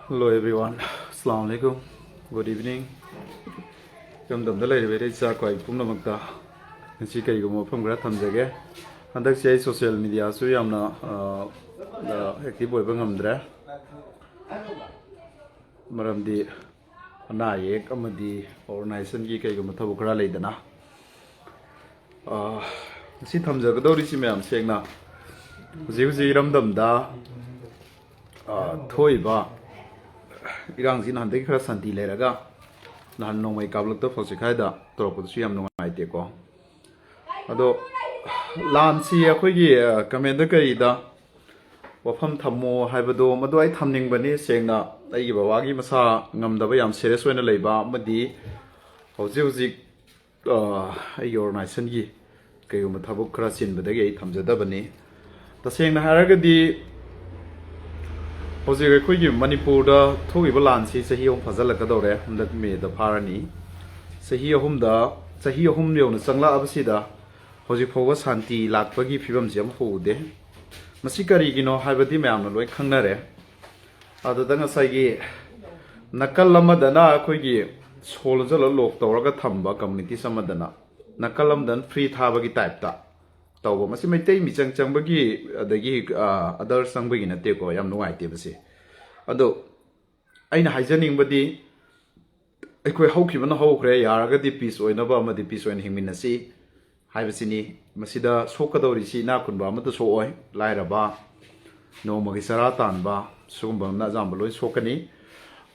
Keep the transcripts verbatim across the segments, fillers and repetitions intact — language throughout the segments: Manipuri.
Hello everyone, Assalamu alaikum, good evening. ꯏꯔꯝꯗꯝꯗ ꯂꯩꯔꯤꯕ ꯏꯔꯩꯆꯥ ꯑꯩꯈꯣꯏ ꯄꯨꯝꯅꯃꯛꯇ ꯉꯁꯤ ꯀꯔꯤꯒꯨꯝꯕ ꯋꯥꯐꯝ ꯈꯔ ꯊꯝꯖꯒꯦ꯫ ꯍꯟꯗꯛꯁꯦ ꯑꯩ ꯁꯣꯁꯤꯌꯦꯜ ꯃꯤꯗꯤꯌꯥꯁꯨ ꯌꯥꯝꯅ ꯑꯦꯛꯇꯤꯚ ꯑꯣꯏꯕ ꯉꯝꯗ꯭ꯔꯦ, ꯃꯔꯝꯗꯤ ꯑꯅꯥ ꯑꯌꯦꯛ ꯑꯃꯗꯤ ꯑꯣꯔꯒꯅꯥꯏꯖꯦꯁꯟꯒꯤ ꯀꯩꯒꯨꯝꯕ ꯊꯕꯛ ꯈꯔ ꯂꯩꯗꯅ꯫ ꯑ, ꯉꯁꯤ ꯊꯝꯖꯒꯗꯧꯔꯤꯁꯤ, ꯃꯌꯥꯝ ꯁꯦꯡꯅ, ꯍꯧꯖꯤꯛ ꯍꯧꯖꯤꯛ ꯏꯔꯝꯗꯝꯗ ꯑ, ꯊꯣꯛꯏꯕ ꯏꯔꯥꯡꯁꯤ ꯅꯍꯥꯟꯗꯒꯤ ꯈꯔ ꯁꯥꯟꯇꯤ ꯂꯩꯔꯒ ꯅꯍꯥꯟ ꯅꯣꯡꯃꯩ ꯀꯥꯞꯂꯛꯇ ꯐꯧꯆꯤꯛꯈꯥꯏꯗ ꯇꯧꯔꯛꯄꯗꯨꯁꯨ ꯌꯥꯝ ꯅꯨꯡꯉꯥꯏꯇꯦꯀꯣ꯫ ꯑꯗꯣ ꯂꯥꯟꯁꯤ ꯑꯩꯈꯣꯏꯒꯤ, ꯑ, ꯀꯃꯦꯟꯗ ꯀꯔꯤꯗ ꯋꯥꯐꯝ ꯊꯝꯃꯣ ꯍꯥꯏꯕꯗꯣ, ꯃꯗꯨ ꯑꯩ ꯊꯝꯅꯤꯡꯕꯅꯤ꯫ ꯁꯦꯡꯅ ꯑꯩꯒꯤ ꯕꯕꯥꯒꯤ ꯃꯁꯥ ꯉꯝꯗꯕ, ꯌꯥꯝ ꯁꯦꯔꯤꯌꯁ ꯑꯣꯏꯅ ꯂꯩꯕ ꯑꯃꯗꯤ ꯍꯧꯖꯤꯛ ꯍꯧꯖꯤꯛ ꯑ, ꯑꯩꯒꯤ ꯑꯣꯔꯒꯅꯥꯏꯖꯦꯁꯟꯒꯤ ꯀꯩꯒꯨꯝꯕ ꯊꯕꯛ ꯈꯔ ꯆꯤꯟꯕꯗꯒꯤ ꯑꯩ ꯊꯝꯖꯗꯕꯅꯤ꯫ ꯇꯁꯦꯡꯅ ꯍꯥꯏꯔꯒꯗꯤ ꯍꯧꯖꯤꯛ ꯑꯩꯈꯣꯏꯒꯤ ꯃꯅꯤꯄꯨꯔꯗ ꯊꯣꯛꯏꯕ ꯂꯥꯟꯁꯤ ꯆꯍꯤ ꯑꯍꯨꯝ ꯐꯥꯖꯤꯜꯂꯛꯀꯗꯧꯔꯦ, ꯍꯟꯗꯛ ꯃꯦꯗ ꯐꯥꯔꯅꯤ꯫ ꯆꯍꯤ ꯑꯍꯨꯝꯗ, ꯆꯍꯤ ꯑꯍꯨꯝ ꯌꯧꯅ ꯆꯪꯂꯛꯑꯕꯁꯤꯗ ꯍꯧꯖꯤꯛ ꯐꯥꯎꯕ ꯁꯥꯟꯇꯤ ꯂꯥꯛꯄꯒꯤ ꯐꯤꯕꯝꯁꯤ ꯑꯃꯐꯥꯎ ꯎꯗꯦ꯫ ꯃꯁꯤ ꯀꯔꯤꯒꯤꯅꯣ ꯍꯥꯏꯕꯗꯤ ꯃꯌꯥꯝꯅ ꯂꯣꯏ ꯈꯪꯅꯔꯦ꯫ ꯑꯗꯨꯗ ꯉꯁꯥꯏꯒꯤ ꯅꯥꯀꯜ ꯑꯃꯗꯅ ꯑꯩꯈꯣꯏꯒꯤ ꯁꯣ ꯂꯣꯟꯁꯤꯜꯂ ꯂꯣꯛ ꯇꯧꯔꯒ ꯊꯝꯕ ꯀꯝꯃꯨꯅꯤꯇꯤꯁ ꯑꯃꯗꯅ, ꯅꯥꯀꯜ ꯑꯃꯗꯅ ꯐ꯭ꯔꯤ ꯊꯥꯕꯒꯤ ꯇꯥꯏꯞꯇ ꯇꯧꯕ꯫ ꯃꯁꯤ ꯃꯩꯇꯩ ꯃꯤꯆꯪ ꯆꯪꯕꯒꯤ, ꯑꯗꯒꯤ, ꯑ, ꯑꯗꯔ ꯆꯪꯕꯒꯤ ꯅꯠꯇꯦꯀꯣ, ꯌꯥꯝ ꯅꯨꯡꯉꯥꯏꯇꯦ ꯃꯁꯤ꯫ ꯑꯗꯣ ꯑꯩꯅ ꯍꯥꯏꯖꯅꯤꯡꯕꯗꯤ, ꯑꯩꯈꯣꯏ ꯍꯧꯈꯤꯕꯅ ꯍꯧꯈ꯭ꯔꯦ, ꯌꯥꯔꯒꯗꯤ ꯄꯤꯁ ꯑꯣꯏꯅꯕ ꯑꯃꯗꯤ ꯄꯤꯁ ꯑꯣꯏꯅ ꯍꯤꯡꯃꯤꯟꯅꯁꯤ ꯍꯥꯏꯕꯁꯤꯅꯤ꯫ ꯃꯁꯤꯗ ꯁꯣꯛꯀꯗꯧꯔꯤꯁꯤ ꯏꯅꯥꯛ ꯈꯨꯟꯕ ꯑꯃꯠꯇ ꯁꯣꯛꯑꯣꯏ, ꯂꯥꯏꯔꯕ, ꯅꯣꯡꯃꯒꯤ ꯆꯔꯥ ꯇꯥꯟꯕ, ꯁꯤꯒꯨꯝꯕ ꯑꯃꯅ ꯑꯌꯥꯝꯕ ꯂꯣꯏ ꯁꯣꯛꯀꯅꯤ꯫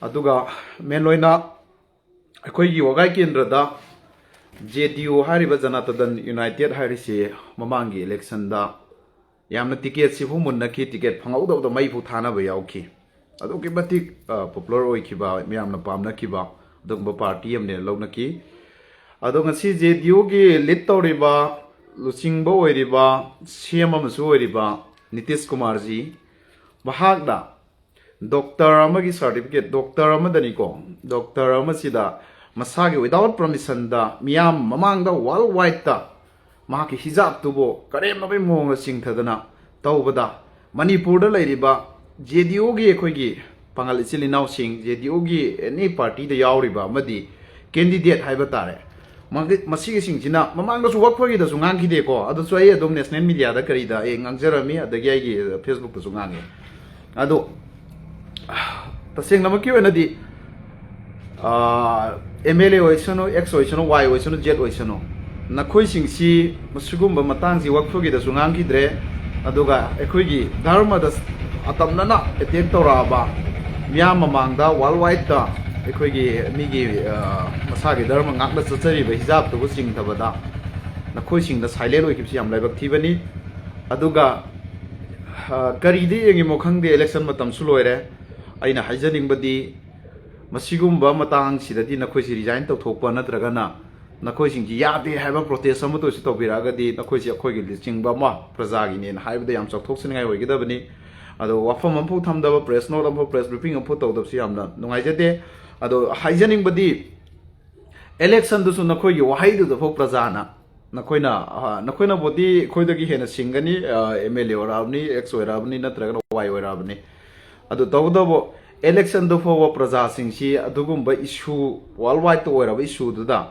ꯑꯗꯨꯒ ꯃꯦꯟ ꯑꯣꯏꯅ ꯑꯩꯈꯣꯏꯒꯤ ꯋꯥꯒꯥꯏ ꯀꯦꯟꯗ꯭ꯔꯗ ꯖꯦ ꯗꯤ ꯌꯨ ꯍꯥꯏꯔꯤꯕ ꯖꯅꯇꯥ ꯗꯜ ꯌꯨꯅꯥꯏꯇꯦꯠ ꯍꯥꯏꯔꯤꯁꯤ ꯃꯃꯥꯡꯒꯤ ꯏꯂꯦꯛꯁꯟꯗ ꯌꯥꯝꯅ ꯇꯤꯀꯦꯠꯁꯤꯐꯥꯎ ꯃꯨꯟꯅꯈꯤ, ꯇꯤꯀꯦꯠ ꯐꯪꯍꯧꯗꯕꯗ ꯃꯩꯐꯥꯎ ꯊꯥꯅꯕ ꯌꯥꯎꯈꯤ꯫ ꯑꯗꯨꯛꯀꯤ ꯃꯇꯤꯛ, ꯑ, ꯄꯣꯄꯨꯂꯔ ꯑꯣꯏꯈꯤꯕ, ꯃꯤꯌꯥꯝꯅ ꯄꯥꯝꯅꯈꯤꯕ ꯑꯗꯨꯒꯨꯝꯕ ꯄꯥꯔꯇꯤ ꯑꯃꯅꯦꯅ ꯂꯧꯅꯈꯤ꯫ ꯑꯗꯣ ꯉꯁꯤ ꯖꯦ ꯗꯤ ꯌꯨꯒꯤ ꯂꯤꯗ ꯇꯧꯔꯤꯕ, ꯂꯨꯆꯤꯡꯕ ꯑꯣꯏꯔꯤꯕ, ꯁꯤ ꯑꯦꯝ ꯑꯃꯁꯨ ꯑꯣꯏꯔꯤꯕ ꯅꯤꯇꯤꯁ ꯀꯨꯃꯥꯔꯖꯤ, ꯃꯍꯥꯛꯅ ꯗꯣꯛꯇꯔ ꯑꯃꯒꯤ ꯁꯥꯔꯇꯤꯐꯤꯀꯦꯠ, ꯗꯣꯛꯇꯔ ꯑꯃꯗꯅꯤꯀꯣ, ꯗꯣꯛꯇꯔ ꯑꯃꯁꯤꯗ ꯃꯁꯥꯒꯤ without permission ꯗ ꯃꯤꯌꯥꯝ ꯃꯃꯥꯡꯗ ꯋꯥꯔꯜ ꯋꯥꯏꯗꯇ ꯃꯍꯥꯛꯀꯤ ꯍꯤꯖꯥꯕꯇꯨꯕꯨ ꯀꯔꯦꯝꯅꯕꯒꯤ ꯃꯑꯣꯡꯗ ꯆꯤꯡꯊꯗꯅ ꯇꯧꯕꯗ, ꯃꯅꯤꯄꯨꯔꯗ ꯂꯩꯔꯤꯕ ꯖꯦ ꯗꯤ ꯌꯨꯒꯤ ꯑꯩꯈꯣꯏꯒꯤ ꯄꯥꯉꯜ ꯏꯆꯤꯜ ꯏꯅꯥꯎꯁꯤꯡ, ꯖꯦ ꯗꯤ ꯌꯨꯒꯤ ꯑꯦꯅꯤ ꯄꯥꯔꯇꯤꯗ ꯌꯥꯎꯔꯤꯕ ꯑꯃꯗꯤ ꯀꯦꯟꯗꯤꯗꯦꯠ ꯍꯥꯏꯕ ꯇꯥꯔꯦ, ꯃꯥꯒꯤ-, ꯃꯁꯤꯒꯤꯁꯤꯡꯁꯤꯅ ꯃꯃꯥꯡꯗꯁꯨ ꯋꯥꯛꯐꯣꯔꯒꯤꯗꯁꯨ ꯉꯥꯡꯈꯤꯗꯦꯀꯣ, ꯑꯗꯨꯁꯨ ꯑꯩ ꯑꯗꯨꯝ ꯅꯦꯁꯅꯦꯜ ꯃꯤꯗꯤꯌꯥꯗ ꯀꯔꯤꯗ ꯑꯩ ꯉꯥꯡꯖꯔꯝꯃꯤ, ꯑꯗꯒꯤ ꯑꯩꯒꯤ ꯐꯦꯁꯕꯨꯛꯇꯁꯨ ꯉꯥꯡꯉꯤ꯫ ꯑꯗꯣ ꯇꯁꯦꯡꯅꯃꯛꯀꯤ ꯑꯣꯏꯅꯗꯤ ꯑꯦꯝ ꯑꯦꯜ ꯑꯦ ꯑꯣꯏꯁꯅꯨ, ꯑꯦꯛꯁ ꯑꯣꯏꯁꯅꯨ, ꯋꯥꯏ ꯑꯣꯏꯁꯅꯨ, ꯖꯦꯠ ꯑꯣꯏꯁꯅꯨ, ꯅꯈꯣꯏꯁꯤꯡꯁꯤ ꯃꯁꯤꯒꯨꯝꯕ ꯃꯇꯥꯡꯁꯤ ꯋꯥꯛꯐꯣꯔꯒꯤꯗꯁꯨ ꯉꯥꯡꯈꯤꯗ꯭ꯔꯦ꯫ ꯑꯗꯨꯒ ꯑꯩꯈꯣꯏꯒꯤ ꯙꯔꯃꯗ ꯑꯇꯝꯅꯅ ꯑꯦꯇꯦꯛ ꯇꯧꯔꯛꯑꯕ, ꯃꯤꯌꯥꯝ ꯃꯃꯥꯡꯗ, ꯋꯥꯔꯜ ꯋꯥꯏꯗꯇ ꯑꯩꯈꯣꯏꯒꯤ ꯃꯤꯒꯤ, ꯑ, ꯃꯁꯥꯒꯤ ꯙꯔꯃ ꯉꯥꯛꯅ ꯆꯠꯆꯔꯤꯕ ꯍꯤꯖꯥꯕꯇꯨꯕꯨ ꯆꯤꯡꯊꯕꯗ ꯅꯈꯣꯏꯁꯤꯡꯅ ꯁꯥꯏꯂꯦꯟ ꯑꯣꯏꯈꯤꯕꯁꯤ ꯌꯥꯝ ꯂꯥꯏꯕꯛ ꯊꯤꯕꯅꯤ꯫ ꯑꯗꯨꯒ, ꯑ, ꯀꯔꯤꯗ ꯌꯦꯡꯉꯤꯃꯣ ꯈꯪꯗꯦ, ꯏꯂꯦꯛꯁꯟ ꯃꯇꯝꯁꯨ ꯂꯣꯏꯔꯦ꯫ ꯑꯩꯅ ꯍꯥꯏꯖꯅꯤꯡꯕꯗꯤ, ꯃꯁꯤꯒꯨꯝꯕ ꯃꯇꯥꯡꯁꯤꯗꯗꯤ ꯅꯈꯣꯏꯁꯤ ꯔꯤꯖꯥꯏꯟ ꯇꯧꯊꯣꯛꯄ ꯅꯠꯇ꯭ꯔꯒꯅ ꯅꯈꯣꯏꯁꯤꯡꯁꯤ ꯌꯥꯗꯦ ꯍꯥꯏꯕ ꯄ꯭ꯔꯣꯇꯦꯁ ꯑꯃꯠꯇ ꯑꯣꯏꯔꯁꯨ ꯇꯧꯕꯤꯔꯛꯑꯒꯗꯤ, ꯅꯈꯣꯏꯁꯤ ꯑꯩꯈꯣꯏꯒꯤ ꯂꯨꯆꯤꯡꯕ ꯑꯃ, ꯄ꯭ꯔꯖꯥꯒꯤꯅꯦꯅ ꯍꯥꯏꯕꯗ ꯌꯥꯝ ꯆꯥꯎꯊꯣꯛꯆꯅꯤꯡꯉꯥꯏ ꯑꯣꯏꯒꯗꯕꯅꯤ꯫ ꯑꯗꯣ ꯋꯥꯐꯝ ꯑꯃꯐꯥꯎ ꯊꯝꯗꯕ, ꯄ꯭ꯔꯦꯁ ꯅꯣꯠ ꯑꯃꯐꯥꯎ, ꯄ꯭ꯔꯦꯁ ꯕ꯭ꯔꯤꯐꯤꯡ ꯑꯃꯐꯥꯎ ꯇꯧꯗꯕꯁꯤ ꯌꯥꯝꯅ ꯅꯨꯡꯉꯥꯏꯖꯗꯦ꯫ ꯑꯗꯣ ꯍꯥꯏꯖꯅꯤꯡꯕꯗꯤ, ꯏꯂꯦꯛꯁꯟꯗꯨꯁꯨ ꯅꯈꯣꯏꯒꯤ ꯋꯥꯍꯩꯗꯨꯗꯐꯥꯎ ꯄ꯭ꯔꯖꯥꯅ, ꯅꯈꯣꯏꯅ, ꯑ, ꯅꯈꯣꯏꯅꯕꯨꯗꯤ ꯑꯩꯈꯣꯏꯗꯒꯤ ꯍꯦꯟꯅ ꯁꯤꯡꯒꯅꯤ, ꯑꯦꯝ ꯑꯦꯜ ꯑꯦ ꯑꯣꯏꯔꯛꯑꯕꯅꯤ, ꯑꯦꯛꯁ ꯑꯣꯏꯔꯛꯑꯕꯅꯤ, ꯅꯠꯇ꯭ꯔꯒꯅ ꯋꯥꯏ ꯑꯣꯏꯔꯛꯑꯕꯅꯤ꯫ ꯑꯗꯨ ꯇꯧꯕꯇꯕꯨ, ꯏꯂꯦꯛꯁꯟꯗꯨ ꯐꯥꯎꯕ ꯄ꯭ꯔꯖꯥꯁꯤꯡꯁꯤ ꯑꯗꯨꯒꯨꯝꯕ ꯏꯁꯨ, ꯋꯥꯔꯜ ꯋꯥꯏꯗꯇ ꯑꯣꯏꯔꯕ ꯏꯁꯨꯗꯨꯗ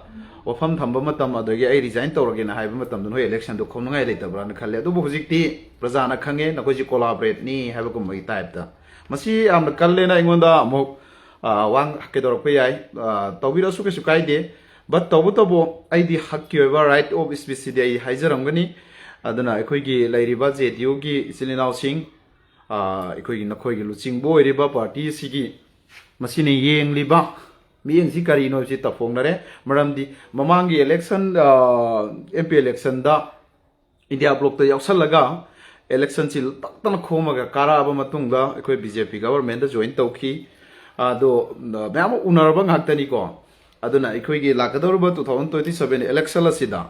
ꯋꯥꯐꯝ ꯊꯝꯕ ꯃꯇꯝ, ꯑꯗꯒꯤ "ꯑꯩ ꯔꯤꯖꯥꯏꯟ ꯇꯧꯔꯒꯦꯅ" ꯍꯥꯏꯕ ꯃꯇꯝꯗ, ꯅꯈꯣꯏ ꯏꯂꯦꯛꯁꯟꯗꯨ ꯈꯣꯝꯅꯉꯥꯏ ꯂꯩꯇꯕ꯭ꯔꯥꯅ ꯈꯜꯂꯦ꯫ ꯑꯗꯨꯕꯨ ꯍꯧꯖꯤꯛꯇꯤ ꯄ꯭ꯔꯖꯥꯅ ꯈꯪꯉꯦ, ꯅꯈꯣꯏꯁꯤ ꯀꯣꯂꯥꯕꯔꯦꯠꯅꯤ ꯍꯥꯏꯕꯒꯨꯝꯕꯒꯤ ꯇꯥꯏꯞꯇ꯫ ꯃꯁꯤ ꯌꯥꯝꯅ ꯀꯜꯂꯦꯅ ꯑꯩꯉꯣꯟꯗ ꯑꯃꯨꯛ, ꯑ, ꯋꯥ ꯀꯩꯗꯧꯔꯛꯄ ꯌꯥꯏ꯫ ꯑ, ꯇꯧꯕꯤꯔꯛꯑꯁꯨ ꯀꯩꯁꯨ ꯀꯥꯏꯗꯦ꯫ But ꯇꯧꯕꯇꯕꯨ, ꯑꯩꯗꯤ ꯍꯛꯀꯤ ꯑꯣꯏꯕ right of speechꯁꯤꯗꯤ ꯑꯩ ꯍꯥꯏꯖꯔꯝꯒꯅꯤ꯫ ꯑꯗꯨꯅ ꯑꯩꯈꯣꯏꯒꯤ ꯂꯩꯔꯤꯕ ꯖꯦ ꯗꯤ ꯌꯨꯒꯤ ꯏꯆꯤꯜ ꯏꯅꯥꯎꯁꯤꯡ, ꯑ, ꯑꯩꯈꯣꯏꯒꯤ, ꯅꯈꯣꯏꯒꯤ ꯂꯨꯆꯤꯡꯕ ꯑꯣꯏꯔꯤꯕ ꯄꯥꯔꯇꯤ ꯑꯁꯤꯒꯤ, ꯃꯁꯤꯅ ꯌꯦꯡꯂꯤꯕ ꯃꯤꯠꯌꯦꯡꯁꯤ ꯀꯔꯤꯅꯣ ꯍꯥꯏꯕꯁꯤ ꯇꯥꯐꯣꯡꯅꯔꯦ꯫ ꯃꯔꯝꯗꯤ ꯃꯃꯥꯡꯒꯤ ꯏꯂꯦꯛꯁꯟ, ꯑ, ꯑꯦꯝ ꯄꯤ ꯏꯂꯦꯛꯁꯟꯗ ꯏꯟꯗꯤꯌꯥ ꯕ꯭ꯂꯣꯛꯇ ꯌꯥꯎꯁꯜꯂꯒ ꯏꯂꯦꯛꯁꯟꯁꯤ ꯇꯛꯇꯅ ꯈꯣꯝꯃꯒ ꯀꯥꯔꯛꯑꯕ ꯃꯇꯨꯡꯗ ꯑꯩꯈꯣꯏ ꯕꯤ ꯖꯦ ꯄꯤ ꯒꯚꯔꯟꯃꯦꯟꯗ ꯖꯣꯏꯟ ꯇꯧꯈꯤ꯫ ꯑꯗꯣ, ꯑ, ꯃꯌꯥꯝ ꯑꯃ ꯎꯅꯔꯕ ꯉꯥꯛꯇꯅꯤꯀꯣ꯫ ꯑꯗꯨꯅ ꯑꯩꯈꯣꯏꯒꯤ ꯂꯥꯛꯀꯗꯧꯔꯤꯕ two thousand twenty seven election ꯑꯁꯤꯗ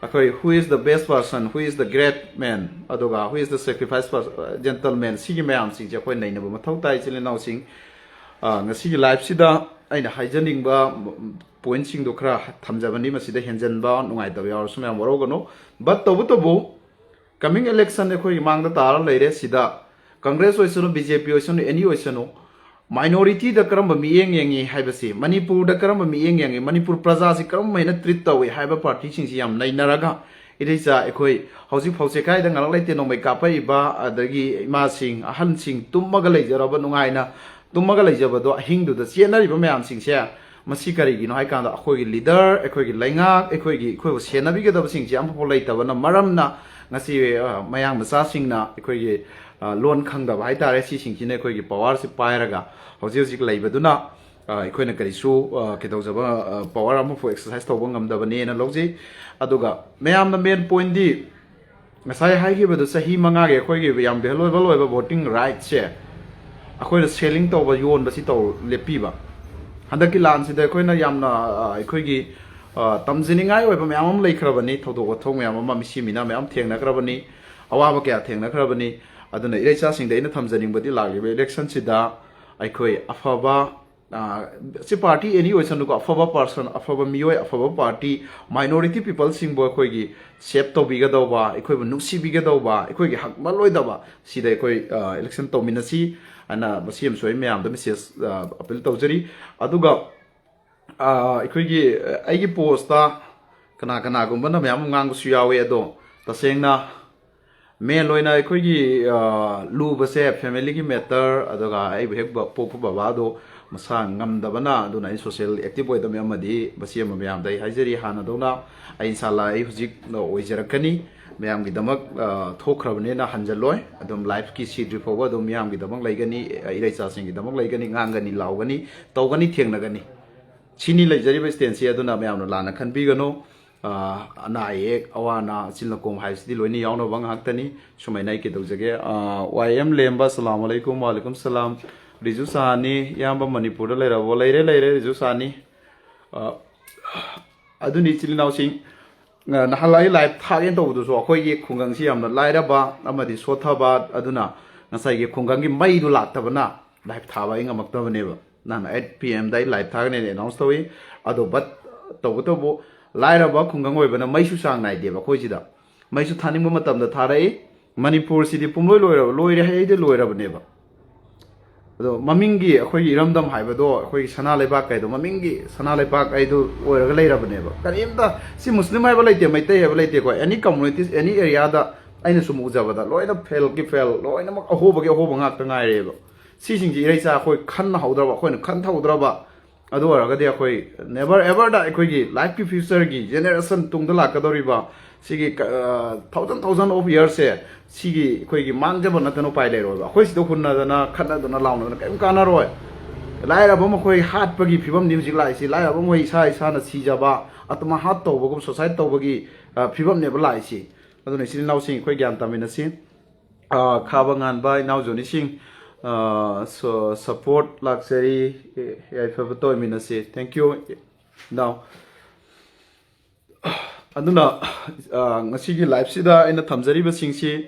ꯑꯩꯈꯣꯏ "Who is the best person, who is the great man, ꯑꯗꯨꯒ who is the sacrifice per-, gentleman", ꯁꯤꯒꯤ ꯃꯌꯥꯝꯁꯤꯡꯁꯦ ꯑꯩꯈꯣꯏ ꯅꯩꯅꯕ ꯃꯊꯧ ꯇꯥꯏ, ꯏꯆꯤꯜ ꯏꯅꯥꯎꯁꯤꯡ꯫ ꯑ, ꯉꯁꯤꯒꯤ liveꯁꯤꯗ ꯑꯩꯅ ꯍꯥꯏꯖꯅꯤꯡꯕ pointꯁꯤꯡꯗꯣ ꯈꯔ ꯊꯝꯖꯕꯅꯤ, ꯃꯁꯤꯗ ꯍꯦꯟꯖꯟꯕ ꯅꯨꯡꯉꯥꯏꯇꯕ ꯌꯥꯎꯔꯁꯨ ꯃꯌꯥꯝ ꯋꯥꯔꯧꯒꯅꯨ꯫ But ꯇꯧꯕꯇꯕꯨ, coming election ꯑꯩꯈꯣꯏꯒꯤ ꯃꯥꯡꯗ ꯇꯥꯔ ꯂꯩꯔꯦ꯫ ꯁꯤꯗ ꯀꯪꯒ꯭ꯔꯦꯁ ꯑꯣꯏꯁꯅꯨ, ꯕꯤ ꯖꯦ ꯄꯤ ꯑꯣꯏꯁꯅꯨ, ꯑꯦꯅꯤ ꯑꯣꯏꯁꯅꯨ, ꯃꯥꯏꯅꯣꯔꯤꯇꯤꯗ ꯀꯔꯝꯕ ꯃꯤꯠꯌꯦꯡ ꯌꯦꯡꯉꯤ ꯍꯥꯏꯕꯁꯤ, ꯃꯅꯤꯄꯨꯔꯗ ꯀꯔꯝꯕ ꯃꯤꯠꯌꯦꯡ ꯌꯦꯡꯉꯤ, ꯃꯅꯤꯄꯨꯔ ꯄ꯭ꯔꯖꯥꯁꯤ ꯀꯔꯝꯕ ꯍꯥꯏꯅ ꯇ꯭ꯔꯤꯠ ꯇꯧꯏ ꯍꯥꯏꯕ ꯄꯥꯔꯇꯤꯁꯤꯡꯁꯤ ꯌꯥꯝ ꯅꯩꯅꯔꯒ, ꯏꯔꯩꯆꯥ ꯑꯩꯈꯣꯏ ꯍꯧꯖꯤꯛ ꯐꯧ ꯆꯦꯈꯥꯏꯗ ꯉꯥꯔꯛ ꯂꯩꯇꯦ ꯅꯣꯡꯃꯩ ꯀꯥꯞꯄꯛꯏꯕ, ꯑꯗꯒꯤ ꯏꯃꯥꯁꯤꯡ, ꯑꯍꯜꯁꯤꯡ ꯇꯨꯝꯃꯒ ꯂꯩꯖꯔꯕ, ꯅꯨꯡꯉꯥꯏꯅ ꯇꯨꯝꯃꯒ ꯂꯩꯖꯕꯗꯣ, ꯑꯍꯤꯡꯗꯨꯗ ꯆꯦꯟꯅꯔꯤꯕ ꯃꯌꯥꯝꯁꯤꯡꯁꯦ, ꯃꯁꯤ ꯀꯔꯤꯒꯤꯅꯣ ꯍꯥꯏ ꯀꯥꯟꯗ, ꯑꯩꯈꯣꯏꯒꯤ ꯂꯤꯗꯔ, ꯑꯩꯈꯣꯏꯒꯤ ꯂꯩꯉꯥꯛ, ꯑꯩꯈꯣꯏꯒꯤ, ꯑꯩꯈꯣꯏꯕꯨ ꯁꯦꯟꯅꯕꯤꯒꯗꯕꯁꯤꯡꯁꯦ ꯑꯃꯐꯥꯎ ꯂꯩꯇꯕꯅ ꯃꯔꯝꯅ, ꯉꯁꯤ ꯑ, ꯃꯌꯥꯡ ꯃꯆꯥꯁꯤꯡꯅ, ꯑꯩꯈꯣꯏꯒꯤ ꯑ, ꯂꯣꯟ ꯈꯪꯗꯕ ꯍꯥꯏꯇꯥꯔꯦ, ꯁꯤꯁꯤꯡꯁꯤꯅ ꯑꯩꯈꯣꯏꯒꯤ ꯄꯋꯥꯔꯁꯤ ꯄꯥꯏꯔꯒ ꯍꯧꯖꯤꯛ ꯍꯧꯖꯤꯛ ꯂꯩꯕꯗꯨꯅ, ꯑ, ꯑꯩꯈꯣꯏꯅ ꯀꯔꯤꯁꯨ ꯑ, ꯀꯩꯗꯧꯖꯕ, ꯑ, ꯄꯋꯥꯔ ꯑꯃꯐꯥꯎ ꯑꯦꯛꯁꯔꯁꯥꯏꯁ ꯇꯧꯕ ꯉꯝꯗꯕꯅꯦꯅ ꯂꯧꯖꯩ꯫ ꯑꯗꯨꯒ ꯃꯌꯥꯝꯅ ꯃꯦꯟ ꯄꯣꯏꯟꯗꯤ, ꯉꯁꯥꯏ ꯍꯥꯏꯈꯤꯕꯗꯣ, ꯆꯍꯤ ꯃꯉꯥꯒꯤ ꯑꯩꯈꯣꯏꯒꯤ ꯌꯥꯝ ꯚꯦꯂꯨꯑꯦꯕꯜ ꯑꯣꯏꯕ ꯚꯣꯇꯤꯡ ꯔꯥꯏꯠꯁꯦ ꯑꯩꯈꯣꯏꯅ ꯁꯦꯂꯤꯡ ꯇꯧꯕ, ꯌꯣꯟꯕꯁꯤ ꯇꯧ ꯂꯦꯞꯄꯤꯕ꯫ ꯍꯟꯗꯛꯀꯤ ꯂꯥꯟꯁꯤꯗ ꯑꯩꯈꯣꯏꯅ ꯌꯥꯝꯅ, ꯑ, ꯑꯩꯈꯣꯏꯒꯤ ꯑ, ꯇꯝꯖꯅꯤꯡꯉꯥꯏ ꯑꯣꯏꯕ ꯃꯌꯥꯝ ꯑꯃ ꯂꯩꯈ꯭ꯔꯕꯅꯤ, ꯊꯧꯗꯣꯛ ꯋꯥꯊꯣꯛ ꯃꯌꯥꯝ ꯑꯃ ꯃꯤꯁꯤ ꯃꯤꯅ ꯃꯌꯥꯝ ꯊꯦꯡꯅꯈ꯭ꯔꯕꯅꯤ, ꯑꯋꯥꯕ ꯀꯌꯥ ꯊꯦꯡꯅꯈ꯭ꯔꯕꯅꯤ꯫ ꯑꯗꯨꯅ ꯏꯔꯩꯆꯥꯁꯤꯡꯗ ꯑꯩꯅ ꯊꯝꯖꯅꯤꯡꯕꯗꯤ, ꯂꯥꯛꯂꯤꯕ ꯏꯂꯦꯛꯁꯟꯁꯤꯗ ꯑꯩꯈꯣꯏ ꯑꯐꯕ, ꯑ, ꯁꯤ ꯄꯥꯔꯇꯤ ꯑꯦꯅꯤ ꯑꯣꯏꯁꯅꯨꯀꯣ, ꯑꯐꯕ ꯄꯥꯔꯁꯟ, ꯑꯐꯕ ꯃꯤꯑꯣꯏ, ꯑꯐꯕ ꯄꯥꯔꯇꯤ, ꯃꯥꯏꯅꯣꯔꯤꯇꯤ ꯄꯤꯄꯜꯁꯤꯡꯕꯨ ꯑꯩꯈꯣꯏꯒꯤ ꯁꯦꯞ ꯇꯧꯕꯤꯒꯗꯧꯕ, ꯑꯩꯈꯣꯏꯕꯨ ꯅꯨꯡꯁꯤꯕꯤꯒꯗꯧꯕ, ꯑꯩꯈꯣꯏꯒꯤ ꯍꯛꯃꯜꯂꯣꯏꯗꯕ, ꯁꯤꯗ ꯑꯩꯈꯣꯏ, ꯑ, ꯏꯂꯦꯛꯁꯟ ꯇꯧꯃꯤꯟꯅꯁꯤ ꯍꯥꯏꯅ ꯃꯁꯤ ꯑꯃꯁꯨ ꯑꯩ ꯃꯌꯥꯝꯗ ꯃꯦꯁꯦꯖ, ꯑ, ꯑꯄꯤꯜ ꯇꯧꯖꯔꯤ꯫ ꯑꯗꯨꯒ ꯑ, ꯑꯩꯈꯣꯏꯒꯤ, ꯑ, ꯑꯩꯒꯤ ꯄꯣꯁꯇ ꯀꯅꯥ ꯀꯅꯥꯒꯨꯝꯕꯅ ꯃꯌꯥꯝ ꯑꯃ ꯉꯥꯡꯕꯁꯨ ꯌꯥꯎꯋꯦ, ꯑꯗꯣ ꯇꯁꯦꯡꯅ ꯃꯦꯟ ꯑꯣꯏꯅ ꯑꯩꯈꯣꯏꯒꯤ, ꯑ, ꯂꯨꯕꯁꯦ ꯐꯦꯃꯤꯂꯤꯒꯤ ꯃꯦꯇꯔ, ꯑꯗꯨꯒ ꯑꯩꯕꯨ ꯍꯦꯛ ꯕ-, ꯄꯣꯛꯄ ꯕꯕꯥꯗꯣ ꯃꯁꯥ ꯉꯝꯗꯕꯅ, ꯑꯗꯨꯅ ꯑꯩ ꯁꯣꯁꯤꯌꯦꯜ ꯑꯦꯛꯇꯤꯚ ꯑꯣꯏꯗꯕ ꯑꯃꯗꯤ ꯃꯁꯤ ꯑꯃ ꯃꯌꯥꯝꯗ ꯑꯩ ꯍꯥꯏꯖꯔꯤ꯫ ꯍꯥꯟꯅꯗꯧꯅ ꯑꯩ ꯏꯟꯁꯥꯜꯂꯥ ꯑꯩ ꯍꯧꯖꯤꯛ ꯑꯣꯏꯖꯔꯛꯀꯅꯤ, ꯃꯌꯥꯝꯒꯤꯗꯃꯛ, ꯑ, ꯊꯣꯛꯈ꯭ꯔꯕꯅꯤꯅ ꯍꯟꯖꯜꯂꯣꯏ, ꯑꯗꯨꯝ ꯂꯥꯏꯐꯀꯤ ꯁꯤꯗ꯭ꯔꯤ ꯐꯥꯎꯕ ꯑꯗꯨꯝ ꯃꯤꯌꯥꯝꯒꯤꯗꯃꯛ ꯂꯩꯒꯅꯤ, ꯏꯔꯩꯆꯥꯁꯤꯡꯒꯤꯗꯃꯛ ꯂꯩꯒꯅꯤ, ꯉꯥꯡꯒꯅꯤ, ꯂꯥꯎꯒꯅꯤ, ꯇꯧꯒꯅꯤ, ꯊꯦꯡꯅꯒꯅꯤ꯫ ꯁꯤꯅꯤ ꯂꯩꯖꯔꯤꯕ ꯁ꯭ꯇꯦꯟꯁꯤ꯫ ꯑꯗꯨꯅ ꯃꯌꯥꯝꯅ ꯂꯥꯟꯅ ꯈꯟꯕꯤꯒꯅꯨ꯫ ꯑ, ꯑꯅꯥ ꯑꯌꯦꯛ, ꯑꯋꯥ ꯑꯅꯥ, ꯑꯆꯤꯜ ꯑꯀꯣꯝ ꯍꯥꯏꯕꯁꯤꯗꯤ ꯂꯣꯏꯅ ꯌꯥꯎꯅꯕ ꯉꯥꯛꯇꯅꯤ꯫ ꯁꯨꯃꯥꯏꯅ ꯑꯩ ꯀꯩꯗꯧꯖꯒꯦ? ꯑ, ꯋꯥꯏ ꯑꯦꯝ ꯂꯦꯝꯕ, ꯑꯁꯂꯥꯃꯨ ꯑꯂꯩꯀꯨꯝ꯫ ꯋꯥꯂꯩꯀꯨꯝ ꯁꯂꯥꯝ꯫ ꯔꯤꯖꯨ ꯁꯥꯍꯥꯅꯤ, ꯏꯌꯥꯝꯕ ꯃꯅꯤꯄꯨꯔꯗ ꯂꯩꯔꯕꯣ? ꯂꯩꯔꯦ, ꯂꯩꯔꯦ, ꯔꯤꯖꯨ ꯁꯥꯍꯥꯅꯤ꯫ ꯑ, ꯑꯗꯨꯅꯤ, ꯏꯆꯤꯜ ꯏꯅꯥꯎꯁꯤꯡ, ꯑ, ꯅꯍꯥꯟ ꯑꯩ ꯂꯥꯏꯚ ꯊꯥꯒꯦꯅ ꯇꯧꯕꯗꯨꯁꯨ, ꯑꯩꯈꯣꯏꯒꯤ ꯈꯨꯡꯒꯪꯁꯤ ꯌꯥꯝꯅ ꯂꯥꯏꯔꯕ ꯑꯃꯗꯤ ꯁꯣꯠꯊꯕ, ꯑꯗꯨꯅ ꯉꯁꯥꯏꯒꯤ ꯈꯨꯡꯒꯪꯒꯤ ꯃꯩꯗꯨ ꯂꯥꯛꯇꯕꯅ ꯂꯥꯏꯚ ꯊꯥꯕ ꯑꯩ ꯉꯝꯃꯛꯇꯕꯅꯦꯕ꯫ ꯅꯍꯥꯟ ꯑꯩꯠ ꯄꯤ ꯑꯦꯝꯗ ꯑꯩ ꯂꯥꯏꯚ ꯊꯥꯒꯅꯦꯅ ꯑꯦꯅꯥꯎꯟꯁ ꯇꯧꯏ꯫ ꯑꯗꯣ, but ꯇꯧꯕꯇꯕꯨ, ꯂꯥꯏꯔꯕ ꯈꯨꯡꯒꯪ ꯑꯣꯏꯕꯅ ꯃꯩꯁꯨ ꯆꯥꯡ ꯅꯥꯏꯗꯦꯕ ꯑꯩꯈꯣꯏꯁꯤꯗ꯫ ꯃꯩꯁꯨ ꯊꯥꯅꯤꯡꯕ ꯃꯇꯝꯗ ꯊꯥꯔꯛꯏ꯫ ꯃꯅꯤꯄꯨꯔꯁꯤꯗꯤ ꯄꯨꯝꯂꯣꯏ ꯂꯣꯏꯔꯕ, ꯂꯣꯏꯔꯦ ꯍꯥꯏꯗꯤ ꯂꯣꯏꯔꯕꯅꯦꯕ꯫ ꯑꯗꯣ ꯃꯃꯤꯡꯒꯤ ꯑꯩꯈꯣꯏꯒꯤ ꯏꯔꯝꯗꯝ ꯍꯥꯏꯕꯗꯣ, ꯑꯩꯈꯣꯏꯒꯤ ꯁꯅꯥ ꯂꯩꯕꯥꯛ ꯍꯥꯏꯗꯣ, ꯃꯃꯤꯡꯒꯤ ꯁꯅꯥ ꯂꯩꯕꯥꯛ ꯍꯥꯏꯗꯣ ꯑꯣꯏꯔꯒ ꯂꯩꯔꯕꯅꯦꯕ꯫ ꯀꯔꯤꯝꯇ ꯁꯤ ꯃꯨꯁꯂꯤꯝ ꯍꯥꯏꯕ ꯂꯩꯇꯦ, ꯃꯩꯇꯩ ꯍꯥꯏꯕ ꯂꯩꯇꯦꯀꯣ, any communities, any area ꯗ ꯑꯩꯅ ꯁꯨꯝ ꯎꯖꯕꯗ ꯂꯣꯏꯅ ꯐꯦꯜꯒꯤ ꯐꯦꯜ, ꯂꯣꯏꯅꯃꯛ ꯑꯍꯣꯕꯒꯤ ꯑꯍꯣꯕ ꯉꯥꯛꯇ ꯉꯥꯏꯔꯦꯕ꯫ ꯁꯤꯁꯤꯡꯁꯤ ꯏꯔꯩꯆꯥ ꯑꯩꯈꯣꯏ ꯈꯟꯅꯍꯧꯗ꯭ꯔꯕ, ꯑꯩꯈꯣꯏꯅ ꯈꯟꯊꯍꯧꯗ꯭ꯔꯕ, ꯑꯗꯨ ꯑꯣꯏꯔꯒꯗꯤ ꯑꯩꯈꯣꯏ never ever ꯗ ꯑꯩꯈꯣꯏꯒꯤ ꯂꯥꯏꯐꯀꯤ ꯐ꯭ꯌꯨꯆꯔꯒꯤ ꯖꯦꯅꯦꯔꯦꯁꯟ ꯇꯨꯡꯗ ꯂꯥꯛꯀꯗꯧꯔꯤꯕ ꯁꯤꯒꯤ ꯊꯥꯎꯖꯟ ꯊꯥꯎꯖꯟ ꯑꯣꯐ ꯏꯌꯔꯁꯦ, ꯁꯤꯒꯤ ꯑꯩꯈꯣꯏꯒꯤ ꯃꯥꯡꯖꯕ ꯅꯠꯇꯅ ꯎꯄꯥꯏ ꯂꯩꯔꯣꯏꯕ꯫ ꯑꯩꯈꯣꯏ ꯁꯤꯗ ꯍꯨꯟꯅꯗꯅ, ꯈꯠꯅꯗꯅ, ꯂꯥꯎꯅꯗꯅ ꯀꯔꯤꯝ ꯀꯥꯟꯅꯔꯣꯏ꯫ ꯂꯥꯏꯔꯕ ꯃꯈꯣꯏ ꯍꯥꯠꯄꯒꯤ ꯐꯤꯕꯝꯅꯤ ꯍꯧꯖꯤꯛ ꯂꯥꯛꯏꯁꯤ꯫ ꯂꯥꯏꯔꯕ ꯃꯈꯣꯏ ꯏꯁꯥ ꯏꯁꯥꯅ ꯁꯤꯖꯕ, ꯑꯥꯇꯃꯍꯥꯠ ꯇꯧꯕꯒꯨꯝ, ꯁꯨꯁꯥꯏꯠ ꯇꯧꯕꯒꯤ ꯑ, ꯐꯤꯕꯝꯅꯦꯕ ꯂꯥꯛꯏꯁꯤ꯫ ꯑꯗꯨꯅ ꯏꯆꯤꯜ ꯏꯅꯥꯎꯁꯤꯡ, ꯑꯩꯈꯣꯏ ꯒ꯭ꯌꯥꯟ ꯇꯥꯃꯤꯟꯅꯁꯤ꯫ ꯑ, ꯈꯥꯕ ꯉꯥꯟꯕ ꯏꯅꯥꯎ ꯖꯣꯅꯤꯁꯤꯡ, ꯑ, ꯁ-, ꯁꯄꯣꯔꯠ ꯂꯥꯛꯆꯔꯤ꯫ ꯑꯦ, ꯌꯥꯏꯐꯕ ꯇꯧꯃꯤꯟꯅꯁꯤ꯫ Thank you, ꯏꯅꯥꯎ꯫ ꯑꯗꯨꯅ, ꯑ, ꯉꯁꯤꯒꯤ ꯂꯥꯏꯐꯁꯤꯗ ꯑꯩꯅ ꯊꯝꯖꯔꯤꯕꯁꯤꯡꯁꯤ,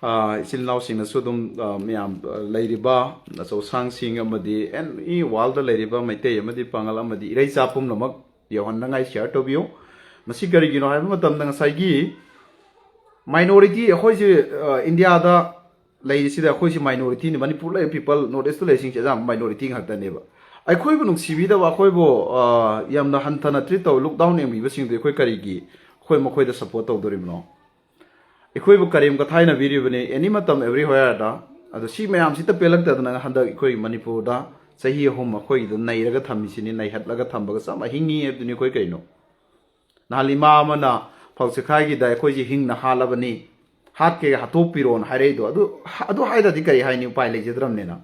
ꯑ, ꯏꯆꯤꯜ ꯏꯅꯥꯎꯁꯤꯡꯅꯁꯨ ꯑꯗꯨꯝ, ꯑ, ꯃꯌꯥꯝ, ꯑ, ꯂꯩꯔꯤꯕ ꯑꯆꯧ ꯑꯁꯥꯡꯁꯤꯡ ꯑꯃꯗꯤ ꯑꯦꯅꯤ ꯋꯥꯔꯜꯗ ꯂꯩꯔꯤꯕ ꯃꯩꯇꯩ ꯑꯃꯗꯤ ꯄꯥꯉꯜ ꯑꯃꯗꯤ ꯏꯔꯩꯆꯥ ꯄꯨꯝꯅꯃꯛ ꯌꯧꯍꯟꯅꯉꯥꯏ ꯁꯤꯌꯔ ꯇꯧꯕꯤꯌꯨ꯫ ꯃꯁꯤ ꯀꯔꯤꯒꯤꯅꯣ ꯍꯥꯏꯕ ꯃꯇꯝꯗ, ꯉꯁꯥꯏꯒꯤ ꯃꯥꯏꯅꯣꯔꯤꯇꯤ ꯑꯩꯈꯣꯏꯁꯤ, ꯑ, ꯏꯟꯗꯤꯌꯥꯗ ꯂꯩꯔꯤꯁꯤꯗ ꯑꯩꯈꯣꯏꯁꯤ ꯃꯥꯏꯅꯣꯔꯤꯇꯤꯅꯤ꯫ ꯃꯅꯤꯄꯨꯔ ꯂꯩꯔꯤꯕ ꯄꯤꯄꯜ, ꯅꯣꯔꯠ ꯏꯁꯇ ꯂꯩꯔꯤꯁꯤꯡꯁꯦ ꯑꯌꯥꯝꯕ ꯃꯥꯏꯅꯣꯔꯤꯇꯤ ꯉꯥꯛꯇꯅꯦꯕ꯫ ꯑꯩꯈꯣꯏꯕꯨ ꯅꯨꯡꯁꯤꯕꯤꯗꯕ, ꯑꯩꯈꯣꯏꯕꯨ, ꯑ, ꯌꯥꯝꯅ ꯍꯟꯊꯅ ꯇ꯭ꯔꯤꯠ ꯇꯧ, ꯂꯨꯛ ꯗꯥꯎꯟ ꯌꯦꯡꯕꯤꯕꯁꯤꯡꯗꯨ ꯑꯩꯈꯣꯏ ꯀꯔꯤꯒꯤ ꯑꯩꯈꯣꯏ ꯃꯈꯣꯏꯗ ꯁꯞꯄꯣꯔꯠ ꯇꯧꯗꯣꯔꯤꯕꯅꯣ? ꯑꯩꯈꯣꯏꯕꯨ ꯀꯔꯦꯝ ꯀꯊꯥꯏꯅꯕꯤꯔꯤꯕꯅꯤ ꯑꯦꯅꯤ ꯃꯇꯝ, ꯑꯦꯕ꯭ꯔꯤ ꯍꯣꯌꯔꯗ꯫ ꯑꯗꯣ ꯁꯤ ꯃꯌꯥꯝꯁꯤꯇ ꯄꯦꯜꯂꯛꯇꯗꯅ ꯍꯟꯗꯛ ꯑꯩꯈꯣꯏ ꯃꯅꯤꯄꯨꯔꯗ ꯆꯍꯤ ꯑꯍꯨꯝ ꯑꯩꯈꯣꯏꯒꯤꯗ ꯅꯩꯔꯒ ꯊꯝꯃꯤꯁꯤꯅꯤ, ꯅꯩꯍꯠꯂꯒ ꯊꯝꯕꯒ ꯆꯞ ꯃꯥꯟꯅꯩ꯫ ꯍꯤꯡꯉꯤ ꯍꯥꯏꯕꯗꯨꯅꯤ ꯑꯩꯈꯣꯏ ꯀꯩꯅꯣ꯫ ꯅꯍꯥꯟ ꯏꯃꯥ ꯑꯃꯅ ꯐꯧ ꯆꯦꯈꯥꯏꯒꯤꯗ ꯑꯩꯈꯣꯏꯁꯤ ꯍꯤꯡꯅ ꯍꯥꯠꯂꯕꯅꯤ, ꯍꯥꯠꯀꯦ ꯍꯥꯠꯇꯣꯛꯄꯤꯔꯣꯅ ꯍꯥꯏꯔꯛꯏꯗꯣ꯫ ꯑꯗꯨ, ꯑꯗꯨ ꯍꯥꯏꯗ꯭ꯔꯗꯤ ꯀꯔꯤ ꯍꯥꯏꯅꯤ, ꯎꯄꯥꯏ ꯂꯩꯖꯗ꯭ꯔꯕꯅꯤꯅ꯫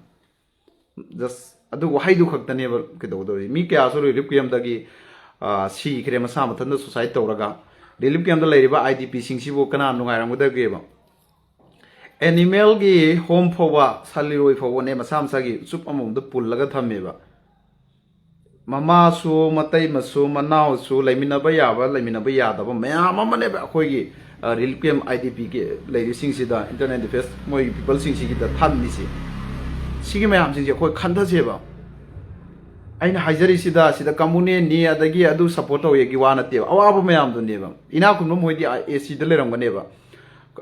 ꯖꯁ ꯑꯗꯨ ꯋꯥꯍꯩꯗꯨ ꯈꯛꯇꯅꯦꯕ ꯀꯩꯗꯧꯗꯧꯔꯤ꯫ ꯃꯤ ꯀꯌꯥꯁꯨ ꯔꯤꯂꯤꯐ ꯀꯦꯝꯗꯒꯤ, ꯑ, ꯁꯤꯈ꯭ꯔꯦ ꯃꯁꯥ ꯃꯊꯟꯇ ꯁꯨꯁꯥꯏꯠ ꯇꯧꯔꯒ꯫ ꯔꯤꯂꯤꯐ ꯀꯦꯝꯗ ꯂꯩꯔꯤꯕ ꯑꯥꯏ ꯗꯤ ꯄꯤꯁꯤꯡꯁꯤꯕꯨ ꯀꯅꯥ ꯅꯨꯡꯉꯥꯏꯔꯝꯒꯗꯒꯦꯕ? ꯑꯦꯅꯤꯃꯦꯜꯒꯤ ꯍꯣꯝ ꯐꯥꯎꯕ, ꯁꯟ ꯂꯤꯂꯣꯏ ꯐꯥꯎꯕꯅꯦ ꯃꯁꯥ ꯃꯁꯥꯒꯤ ꯆꯨꯞ ꯑꯃꯃꯝꯗ ꯄꯨꯜꯂꯒ ꯊꯝꯃꯦꯕ꯫ ꯃꯃꯥꯁꯨ, ꯃꯇꯩꯃꯁꯨ, ꯃꯅꯥꯎꯁꯨ, ꯂꯩꯃꯤꯟꯅꯕ ꯌꯥꯕ, ꯂꯩꯃꯤꯟꯅꯕ ꯌꯥꯗꯕ ꯃꯌꯥꯝ ꯑꯃꯅꯦꯕ ꯑꯩꯈꯣꯏꯒꯤ, ꯑ, ꯔꯤꯂꯤꯐ ꯀꯦꯝ, ꯑꯥꯏ ꯗꯤ ꯄꯤꯒꯤ ꯂꯩꯔꯤꯁꯤꯡꯁꯤꯗ, ꯏꯟꯇꯔꯅꯦꯜ ꯗꯤꯐꯦꯟꯁ ꯃꯣꯏꯒꯤ ꯄꯤꯄꯜꯁꯤꯡꯁꯤꯒꯤꯗ ꯊꯝꯃꯤꯁꯦ꯫ ꯁꯤꯒꯤ ꯃꯌꯥꯝꯁꯤꯡꯁꯦ ꯑꯩꯈꯣꯏ ꯈꯟꯊꯁꯦꯕ꯫ ꯑꯩꯅ ꯍꯥꯏꯖꯔꯤꯁꯤꯗ, ꯁꯤꯗ ꯀꯝꯃꯨꯅꯦꯜꯅꯤ, ꯑꯗꯒꯤ ꯑꯗꯨ ꯁꯞꯄꯣꯔꯠ ꯇꯧꯋꯦꯒꯤ ꯋꯥ ꯅꯠꯇꯦꯕ, ꯑꯋꯥꯕ ꯃꯌꯥꯝꯗꯨꯅꯦꯕ꯫ ꯏꯅꯥꯛ ꯈꯨꯟꯕ ꯃꯣꯏꯗꯤ ꯑꯦ ꯁꯤꯗ ꯂꯩꯔꯝꯒꯅꯦꯕ꯫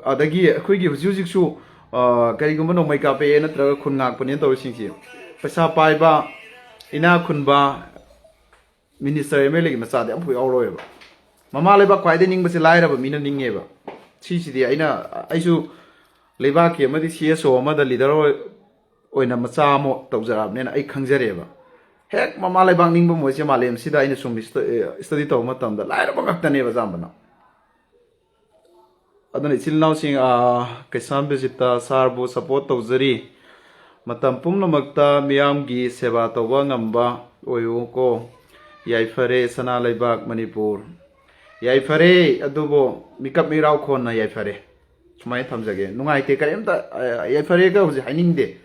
ꯑꯗꯒꯤ ꯑꯩꯈꯣꯏꯒꯤ ꯍꯧꯖꯤꯛ ꯍꯧꯖꯤꯛꯁꯨ ꯑ, ꯀꯔꯤꯒꯨꯝꯕ ꯅꯣꯡꯃꯩ ꯀꯥꯞꯄꯛꯑꯦ ꯅꯠꯇ꯭ꯔꯒ ꯈꯨꯟ ꯉꯥꯛꯄꯅꯦꯅ ꯇꯧꯔꯤꯁꯤꯡꯁꯤ, ꯄꯩꯁꯥ ꯄꯥꯏꯕ, ꯏꯅꯥꯛ ꯈꯨꯟꯕ, ꯃꯤꯅꯤꯁꯇꯔ, ꯑꯦꯝ ꯑꯦꯜ ꯑꯦꯒꯤ ꯃꯆꯥꯗꯤ ꯑꯃꯐꯥꯎ ꯌꯥꯎꯔꯣꯏꯕ꯫ ꯃꯃꯥ ꯂꯩꯕꯥꯛ ꯈ꯭ꯋꯥꯏꯗꯩ ꯅꯤꯡꯕꯁꯦ ꯂꯥꯏꯔꯕ ꯃꯤꯅ ꯅꯤꯡꯉꯦꯕ꯫ ꯁꯤꯁꯤꯗꯤ ꯑꯩꯅ, ꯑꯩꯁꯨ ꯂꯩꯕꯥꯛꯀꯤ ꯑꯃꯗꯤ ꯁꯤ ꯑꯦꯁ ꯑꯣ ꯑꯃꯗ ꯂꯤꯗꯔ ꯑꯣꯏ-, ꯑꯣꯏꯅ ꯃꯆꯥ ꯑꯃ ꯇꯧꯖꯔꯛꯑꯕꯅꯤꯅ ꯑꯩ ꯈꯪꯖꯔꯦꯕ꯫ ꯍꯦꯛ ꯃꯃꯥ ꯂꯩꯕꯥꯛ ꯅꯤꯡꯕ ꯃꯣꯏꯁꯦ ꯃꯥꯂꯦꯝꯁꯤꯗ ꯑꯩꯅ ꯁꯨꯝ ꯏꯁꯇ-, ꯑꯦ, ꯏꯁꯇꯗꯤ ꯇꯧꯕ ꯃꯇꯝꯗ ꯂꯥꯏꯔꯕ ꯉꯥꯛꯇꯅꯦꯕ ꯑꯌꯥꯝꯕꯅ꯫ ꯑꯗꯨꯅ ꯏꯆꯤꯜ ꯏꯅꯥꯎꯁꯤꯡ, ꯑ, ꯀꯩꯁꯥꯝ ꯕꯤꯖꯤꯠꯇ ꯁꯥꯔꯕꯨ ꯁꯄꯣꯔꯠ ꯇꯧꯖꯔꯤ꯫ ꯃꯇꯝ ꯄꯨꯝꯅꯃꯛꯇ ꯃꯤꯌꯥꯝꯒꯤ ꯁꯦꯕꯥ ꯇꯧꯕ ꯉꯝꯕ ꯑꯣꯏꯌꯨꯀꯣ꯫ ꯌꯥꯏꯐꯔꯦ ꯁꯅꯥ ꯂꯩꯕꯥꯛ ꯃꯅꯤꯄꯨꯔ꯫ ꯌꯥꯏꯐꯔꯦ, ꯑꯗꯨꯕꯨ ꯃꯤꯀꯞ ꯃꯤꯔꯥꯎ ꯈꯣꯟꯅ ꯌꯥꯏꯐꯔꯦ꯫ ꯁꯨꯃꯥꯏꯅ ꯊꯝꯖꯒꯦ꯫ ꯅꯨꯡꯉꯥꯏꯇꯦ ꯀꯔꯤꯝꯇ, ꯑ, ꯌꯥꯏꯐꯔꯦꯒ ꯍꯧꯖꯤꯛ ꯍꯥꯏꯅꯤꯡꯗꯦ꯫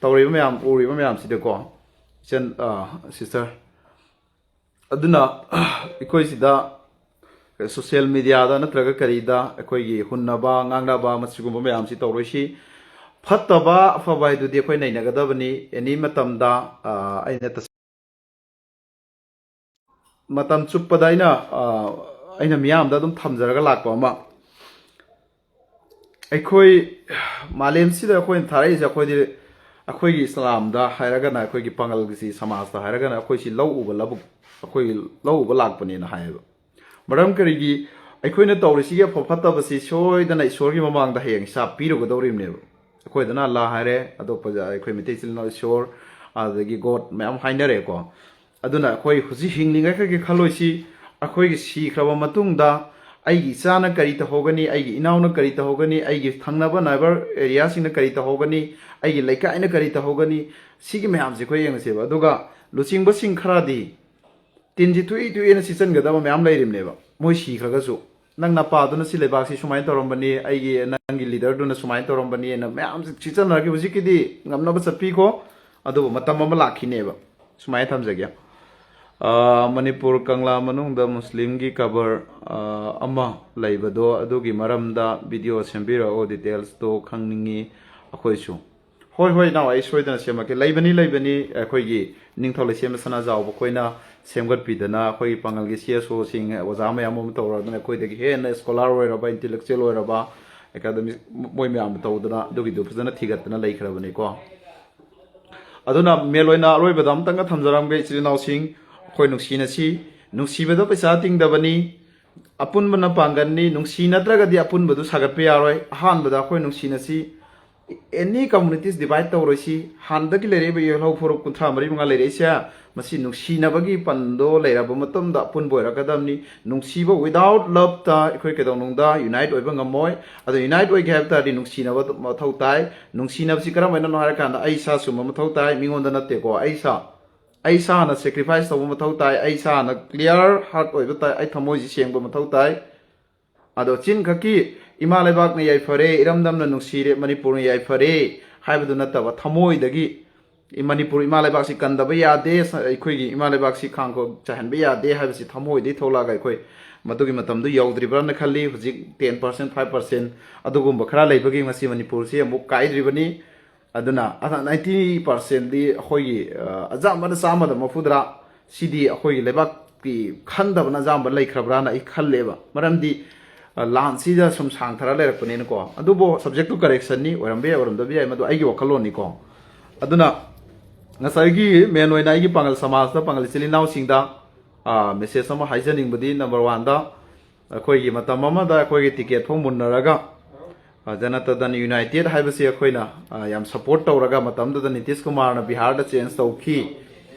ꯇꯧꯔꯤꯕ ꯃꯌꯥꯝ, ꯎꯔꯤꯕ ꯃꯌꯥꯝꯁꯤꯗꯀꯣ꯫ ꯏꯆꯟ, ꯑ, ꯁꯤꯁꯇꯔ꯫ ꯑꯗꯨꯅ ꯑꯩꯈꯣꯏ ꯁꯤꯗ ꯁꯣꯁꯤꯌꯦꯜ ꯃꯦꯗꯤꯌꯥꯗ ꯅꯠꯇ꯭ꯔꯒ ꯀꯔꯤꯗ ꯑꯩꯈꯣꯏꯒꯤ ꯍꯨꯟꯅꯕ, ꯉꯥꯡꯅꯕ, ꯃꯁꯤꯒꯨꯝꯕ ꯃꯌꯥꯝꯁꯤ ꯇꯧꯔꯣꯏꯁꯤ꯫ ꯐꯠꯇꯕ, ꯑꯐꯕ ꯍꯥꯏꯗꯨꯗꯤ ꯑꯩꯈꯣꯏ ꯅꯩꯅꯒꯗꯕꯅꯤ꯫ ꯑꯦꯅꯤ ꯃꯇꯝꯗ, ꯑ, ꯑꯩꯅ ꯇꯁ-, ꯃꯇꯝ ꯆꯨꯞꯄꯗ ꯑꯩꯅ, ꯑ, ꯑꯩꯅ ꯃꯤꯌꯥꯝꯗ ꯑꯗꯨꯝ ꯊꯝꯖꯔꯒ ꯂꯥꯛꯄ ꯑꯃ, ꯑꯩꯈꯣꯏ ꯃꯥꯂꯦꯝꯁꯤꯗ ꯑꯩꯈꯣꯏꯅ ꯊꯥꯔꯛꯏꯁꯦ, ꯑꯩꯈꯣꯏꯗꯤ, ꯑꯩꯈꯣꯏꯒꯤ ꯏꯁꯂꯥꯝꯗ ꯍꯥꯏꯔꯒꯅ, ꯑꯩꯈꯣꯏꯒꯤ ꯄꯥꯉꯜꯒꯤꯁꯤ ꯁꯃꯥꯖꯇ ꯍꯥꯏꯔꯒꯅ, ꯑꯩꯈꯣꯏꯁꯤ ꯂꯧ ꯎꯕ ꯂꯧꯕꯨꯛ, ꯑꯩꯈꯣꯏ ꯂꯧ ꯎꯕ ꯂꯥꯛꯄꯅꯦꯅ ꯍꯥꯏꯌꯦꯕ꯫ ꯃꯔꯝ ꯀꯔꯤꯒꯤ? ꯑꯩꯈꯣꯏꯅ ꯇꯧꯔꯤꯁꯤꯒꯤ ꯑꯐ ꯐꯠꯇꯕꯁꯤ ꯁꯣꯏꯗꯅ ꯏꯁꯣꯔꯒꯤ ꯃꯃꯥꯡꯗ ꯍꯌꯦꯡ ꯍꯤꯁꯥꯞ ꯄꯤꯔꯨꯒꯗꯧꯔꯤꯕꯅꯦꯕ꯫ ꯑꯩꯈꯣꯏꯗꯅ ꯑꯜꯂꯥ ꯍꯥꯏꯔꯦ, ꯑꯇꯣꯞꯄ ꯑꯩꯈꯣꯏ ꯃꯩꯇꯩ ꯏꯆꯤꯜ ꯏꯅꯥꯎ ꯏꯁꯣꯔ, ꯑꯗꯒꯤ ꯒꯣꯗ ꯃꯌꯥꯝ ꯍꯥꯏꯅꯔꯦꯀꯣ꯫ ꯑꯗꯨꯅ ꯑꯩꯈꯣꯏ ꯍꯧꯖꯤꯛ ꯍꯤꯡꯂꯤꯉꯩ ꯈꯛꯀꯤ ꯈꯜꯂꯣꯏꯁꯤ꯫ ꯑꯩꯈꯣꯏꯒꯤ ꯁꯤꯈ꯭ꯔꯕ ꯃꯇꯨꯡꯗ ꯑꯩꯒꯤ ꯏꯆꯥꯅ ꯀꯔꯤ ꯇꯧꯍꯧꯒꯅꯤ, ꯑꯩꯒꯤ ꯏꯅꯥꯎꯅ ꯀꯔꯤ ꯇꯧꯍꯧꯒꯅꯤ, ꯑꯩꯒꯤ ꯊꯪꯅꯕ ꯅꯥꯏꯕꯔ ꯑꯦꯔꯤꯌꯥꯁꯤꯡꯅ ꯀꯔꯤ ꯇꯧꯍꯧꯒꯅꯤ, ꯑꯩꯒꯤ ꯂꯩꯀꯥꯏꯅ ꯀꯔꯤ ꯇꯧꯍꯧꯒꯅꯤ, ꯁꯤꯒꯤ ꯃꯌꯥꯝꯁꯦ ꯑꯩꯈꯣꯏ ꯌꯦꯡꯉꯁꯦꯕ꯫ ꯑꯗꯨꯒ ꯂꯨꯆꯤꯡꯕꯁꯤꯡ ꯈꯔꯗꯤ ꯇꯤꯟꯁꯤ ꯊꯨꯏ ꯊꯨꯏꯅ ꯁꯤꯠꯆꯟꯒꯗꯕ ꯃꯌꯥꯝ ꯂꯩꯔꯤꯕꯅꯦꯕ꯫ ꯃꯣꯏ ꯁꯤꯈ꯭ꯔꯒꯁꯨ, "ꯅꯪ ꯅꯄꯥꯗꯨꯅ ꯁꯤ ꯂꯩꯕꯥꯛꯁꯤ ꯁꯨꯃꯥꯏꯅ ꯇꯧꯔꯝꯕꯅꯤ, ꯑꯩꯒꯤ, ꯅꯪꯒꯤ ꯂꯤꯗꯔꯗꯨꯅ ꯁꯨꯃꯥꯏꯅ ꯇꯧꯔꯝꯕꯅꯤꯅ" ꯃꯌꯥꯝꯁꯤ ꯁꯤꯠꯆꯟꯅꯔꯒ ꯍꯧꯖꯤꯛꯀꯤꯗꯤ ꯉꯝꯅꯕ ꯆꯠꯄꯤꯈꯣ꯫ ꯑꯗꯨꯕꯨ ꯃꯇꯝ ꯑꯃ ꯂꯥꯛꯈꯤꯅꯦꯕ꯫ ꯁꯨꯃꯥꯏꯅ ꯊꯝꯖꯒꯦ꯫ ꯑ, ꯃꯅꯤꯄꯨꯔ ꯀꯪꯂꯥ ꯃꯅꯨꯡꯗ ꯃꯨꯁꯂꯤꯝꯒꯤ ꯀꯕꯔ, ꯑ, ꯑꯃ ꯂꯩꯕꯗꯣ, ꯑꯗꯨꯒꯤ ꯃꯔꯝꯗ ꯚꯤꯗꯤꯑꯣ ꯁꯦꯝꯕꯤꯔꯛꯑꯣ, ꯗꯤꯇꯦꯜꯁꯇꯣ ꯈꯪꯅꯤꯡꯉꯤ ꯑꯩꯈꯣꯏꯁꯨ꯫ ꯍꯣꯏ, ꯍꯣꯏ, ꯏꯅꯥꯎ, ꯑꯩ ꯁꯣꯏꯗꯅ ꯁꯦꯝꯃꯛꯀꯦ꯫ ꯂꯩꯕꯅꯤ, ꯂꯩꯕꯅꯤ, ꯑꯩꯈꯣꯏꯒꯤ ꯅꯤꯡꯊꯧ ꯂꯩꯁꯦꯝꯕ ꯁꯅꯥꯖꯥꯎꯕ ꯑꯩꯈꯣꯏꯅ ꯁꯦꯝꯒꯠꯄꯤꯗꯅ, ꯑꯩꯈꯣꯏꯒꯤ ꯄꯥꯡꯒꯜꯒꯤ ꯁꯤ ꯑꯦꯁ ꯑꯣꯁꯤꯡ, ꯑꯣꯖꯥ ꯃꯌꯥꯝ ꯑꯃ ꯇꯧꯔꯗꯅ, ꯑꯩꯈꯣꯏꯗꯒꯤ ꯍꯦꯟꯅ ꯁ꯭ꯀꯣꯂꯥꯔ ꯑꯣꯏꯔꯕ, ꯏꯟꯇꯦꯂꯦꯛꯆꯨꯋꯦꯜ ꯑꯣꯏꯔꯕ, ꯑꯦꯀꯥꯗꯃꯤ ꯃꯣꯏ ꯃꯌꯥꯝ ꯇꯧꯗꯅ ꯑꯗꯨꯒꯤꯗꯨ ꯐꯖꯅ ꯊꯤꯒꯠꯇꯅ ꯂꯩꯈ꯭ꯔꯕꯅꯤꯀꯣ꯫ ꯑꯗꯨꯅ ꯃꯦꯟ ꯑꯣꯏꯅ ꯑꯔꯣꯏꯕꯗ ꯑꯝꯇꯪꯒ ꯊꯝꯖꯔꯝꯒꯦ, ꯏꯆꯤꯜ ꯏꯅꯥꯎꯁꯤꯡ, ꯑꯩꯈꯣꯏ ꯅꯨꯡꯁꯤꯅꯁꯤ꯫ ꯅꯨꯡꯁꯤꯕꯗ ꯄꯩꯁꯥ ꯇꯤꯡꯗꯕꯅꯤ, ꯑꯄꯨꯟꯕꯅ ꯄꯥꯡꯒꯜꯅꯤ꯫ ꯅꯨꯡꯁꯤ ꯅꯠꯇ꯭ꯔꯒꯗꯤ ꯑꯄꯨꯟꯕꯗꯨ ꯁꯥꯒꯠꯄ ꯌꯥꯔꯣꯏ꯫ ꯑꯍꯥꯟꯕꯗ ꯑꯩꯈꯣꯏ ꯅꯨꯡꯁꯤꯅꯁꯤ, any communities divide ꯇꯧꯔꯣꯏꯁꯤ꯫ ꯍꯥꯟꯅꯗꯒꯤ ꯂꯩꯔꯛꯏꯕ ꯌꯦꯜꯍꯧ ꯐꯨꯔꯨꯞ ꯀꯨꯟꯊ꯭ꯔꯥ ꯃꯔꯤ ꯃꯉꯥ ꯂꯩꯔꯛꯏꯁꯦ, ꯃꯁꯤ ꯅꯨꯡꯁꯤꯅꯕꯒꯤ ꯄꯟꯗꯣ ꯂꯩꯔꯕ ꯃꯇꯝꯗ ꯑꯄꯨꯟꯕ ꯑꯣꯏꯔꯛꯀꯗꯕꯅꯤ꯫ ꯅꯨꯡꯁꯤꯕ without love ꯇ ꯑꯩꯈꯣꯏ ꯀꯩꯗꯧꯅꯨꯡꯗ unite ꯑꯣꯏꯕ ꯉꯝꯃꯣꯏ꯫ ꯑꯗꯣ unite ꯑꯣꯏꯒꯦ ꯍꯥꯏꯕ ꯇꯥꯔꯗꯤ ꯅꯨꯡꯁꯤꯅꯕ ꯃꯊꯧ ꯇꯥꯏ꯫ ꯅꯨꯡꯁꯤꯅꯕꯁꯤ ꯀꯔꯝꯍꯥꯏꯅꯅꯣ ꯍꯥꯏꯔꯀꯥꯟꯗ ꯑꯩ ꯏꯁꯥ ꯆꯨꯝꯕ ꯃꯊꯧ ꯇꯥꯏ, ꯃꯤꯉꯣꯟꯗ ꯅꯠꯇꯦꯀꯣ꯫ ꯑꯩ ꯏꯁꯥ, ꯑꯩ ꯏꯁꯥꯅ sacrifice ꯇꯧꯕ ꯃꯊꯧ ꯇꯥꯏ꯫ ꯑꯩ ꯏꯁꯥꯅ clear heart ꯑꯣꯏꯕ ꯇꯥꯏ꯫ ꯑꯩ ꯊꯃꯣꯏꯁꯤ ꯁꯦꯡꯕ ꯃꯊꯧ ꯇꯥꯏ꯫ ꯑꯗꯣ ꯆꯤꯟ ꯈꯛꯀꯤ "ꯏꯃꯥ ꯂꯩꯕꯥꯛꯅ ꯌꯥꯏꯐꯔꯦ, ꯏꯔꯝꯗꯝꯅ ꯅꯨꯡꯁꯤꯔꯦ, ꯃꯅꯤꯄꯨꯔꯅ ꯌꯥꯏꯐꯔꯦ" ꯍꯥꯏꯕꯗꯨ ꯅꯠꯇꯕ, ꯊꯃꯣꯏꯗꯒꯤ "ꯃꯅꯤꯄꯨꯔ ꯏꯃꯥ ꯂꯩꯕꯥꯛꯁꯤ ꯀꯟꯗꯕ ꯌꯥꯗꯦ, ꯑꯩꯈꯣꯏꯒꯤ ꯏꯃꯥ ꯂꯩꯕꯥꯛꯁꯤ ꯈꯥꯡ ꯆꯥꯏꯍꯟꯕ ꯌꯥꯗꯦ" ꯍꯥꯏꯕꯁꯤ ꯊꯃꯣꯏꯗꯒꯤ ꯊꯣꯛꯂꯛꯑꯒ ꯑꯩꯈꯣꯏ ꯃꯗꯨꯒꯤ ꯃꯇꯝꯗꯨ ꯌꯧꯗ꯭ꯔꯤꯕ꯭ꯔꯥꯅ ꯈꯜꯂꯤ꯫ ꯍꯧꯖꯤꯛ ten percent, five percent ꯑꯗꯨꯒꯨꯝꯕ ꯈꯔ ꯂꯩꯕꯒꯤ ꯉꯁꯤ ꯃꯅꯤꯄꯨꯔꯁꯤ ꯑꯃꯨꯛ ꯀꯥꯏꯗ꯭ꯔꯤꯕꯅꯤ꯫ ꯑꯗꯨꯅ ninety percent ꯗꯤ ꯑꯩꯈꯣꯏꯒꯤ, ꯑ, ꯑꯌꯥꯝꯕꯅ ꯆꯥꯝꯃꯗ ꯃꯔꯤꯐꯨꯇꯔꯥ ꯁꯤꯗꯤ ꯑꯩꯈꯣꯏꯒꯤ ꯂꯩꯕꯥꯛꯀꯤ ꯈꯟꯗꯕꯅ ꯑꯌꯥꯝꯕ ꯂꯩꯈ꯭ꯔꯕ꯭ꯔꯥꯅ ꯑꯩ ꯈꯜꯂꯦꯕ꯫ ꯃꯔꯝꯗꯤ, ꯑ, ꯂꯥꯟꯁꯤꯗ ꯁꯨꯝ ꯁꯥꯡꯊꯔ ꯂꯩꯔꯛꯄꯅꯤꯅꯀꯣ꯫ ꯑꯗꯨꯕꯨ subject to correction ꯅꯤ, ꯑꯣꯏꯔꯝꯕ ꯌꯥꯏ, ꯑꯣꯏꯔꯝꯗꯕ ꯌꯥꯏ, ꯃꯗꯨ ꯑꯩꯒꯤ ꯋꯥꯈꯜꯂꯣꯟꯅꯤꯀꯣ꯫ ꯑꯗꯨꯅ ꯉꯁꯥꯏꯒꯤ ꯃꯦꯟ ꯑꯣꯏꯅ ꯑꯩꯒꯤ ꯄꯥꯡꯒꯜ ꯁꯃꯥꯖꯇ, ꯄꯥꯡꯒꯜ ꯏꯆꯤꯜ ꯏꯅꯥꯎꯁꯤꯡꯗ, ꯑ, message ꯑꯃ ꯍꯥꯏꯖꯅꯤꯡꯕꯗꯤ, number one ꯗ, ꯑꯩꯈꯣꯏꯒꯤ ꯃꯇꯝ ꯑꯃꯗ ꯑꯩꯈꯣꯏꯒꯤ ticket ꯐꯥꯎ ꯃꯨꯟꯅꯔꯒ, ꯑ, ꯖꯅꯇꯥ ꯗꯟ ꯌꯨꯅꯥꯏꯇꯦꯗ ꯍꯥꯏꯕꯁꯤ ꯑꯩꯈꯣꯏꯅ, ꯑ, ꯌꯥꯝ support ꯇꯧꯔꯒ, ꯃꯇꯝꯗꯨꯗ ꯅꯤꯇꯤꯁ ꯀꯨꯃꯥꯔꯅ ꯕꯤꯍꯥꯔꯗ change ꯇꯧꯈꯤ꯫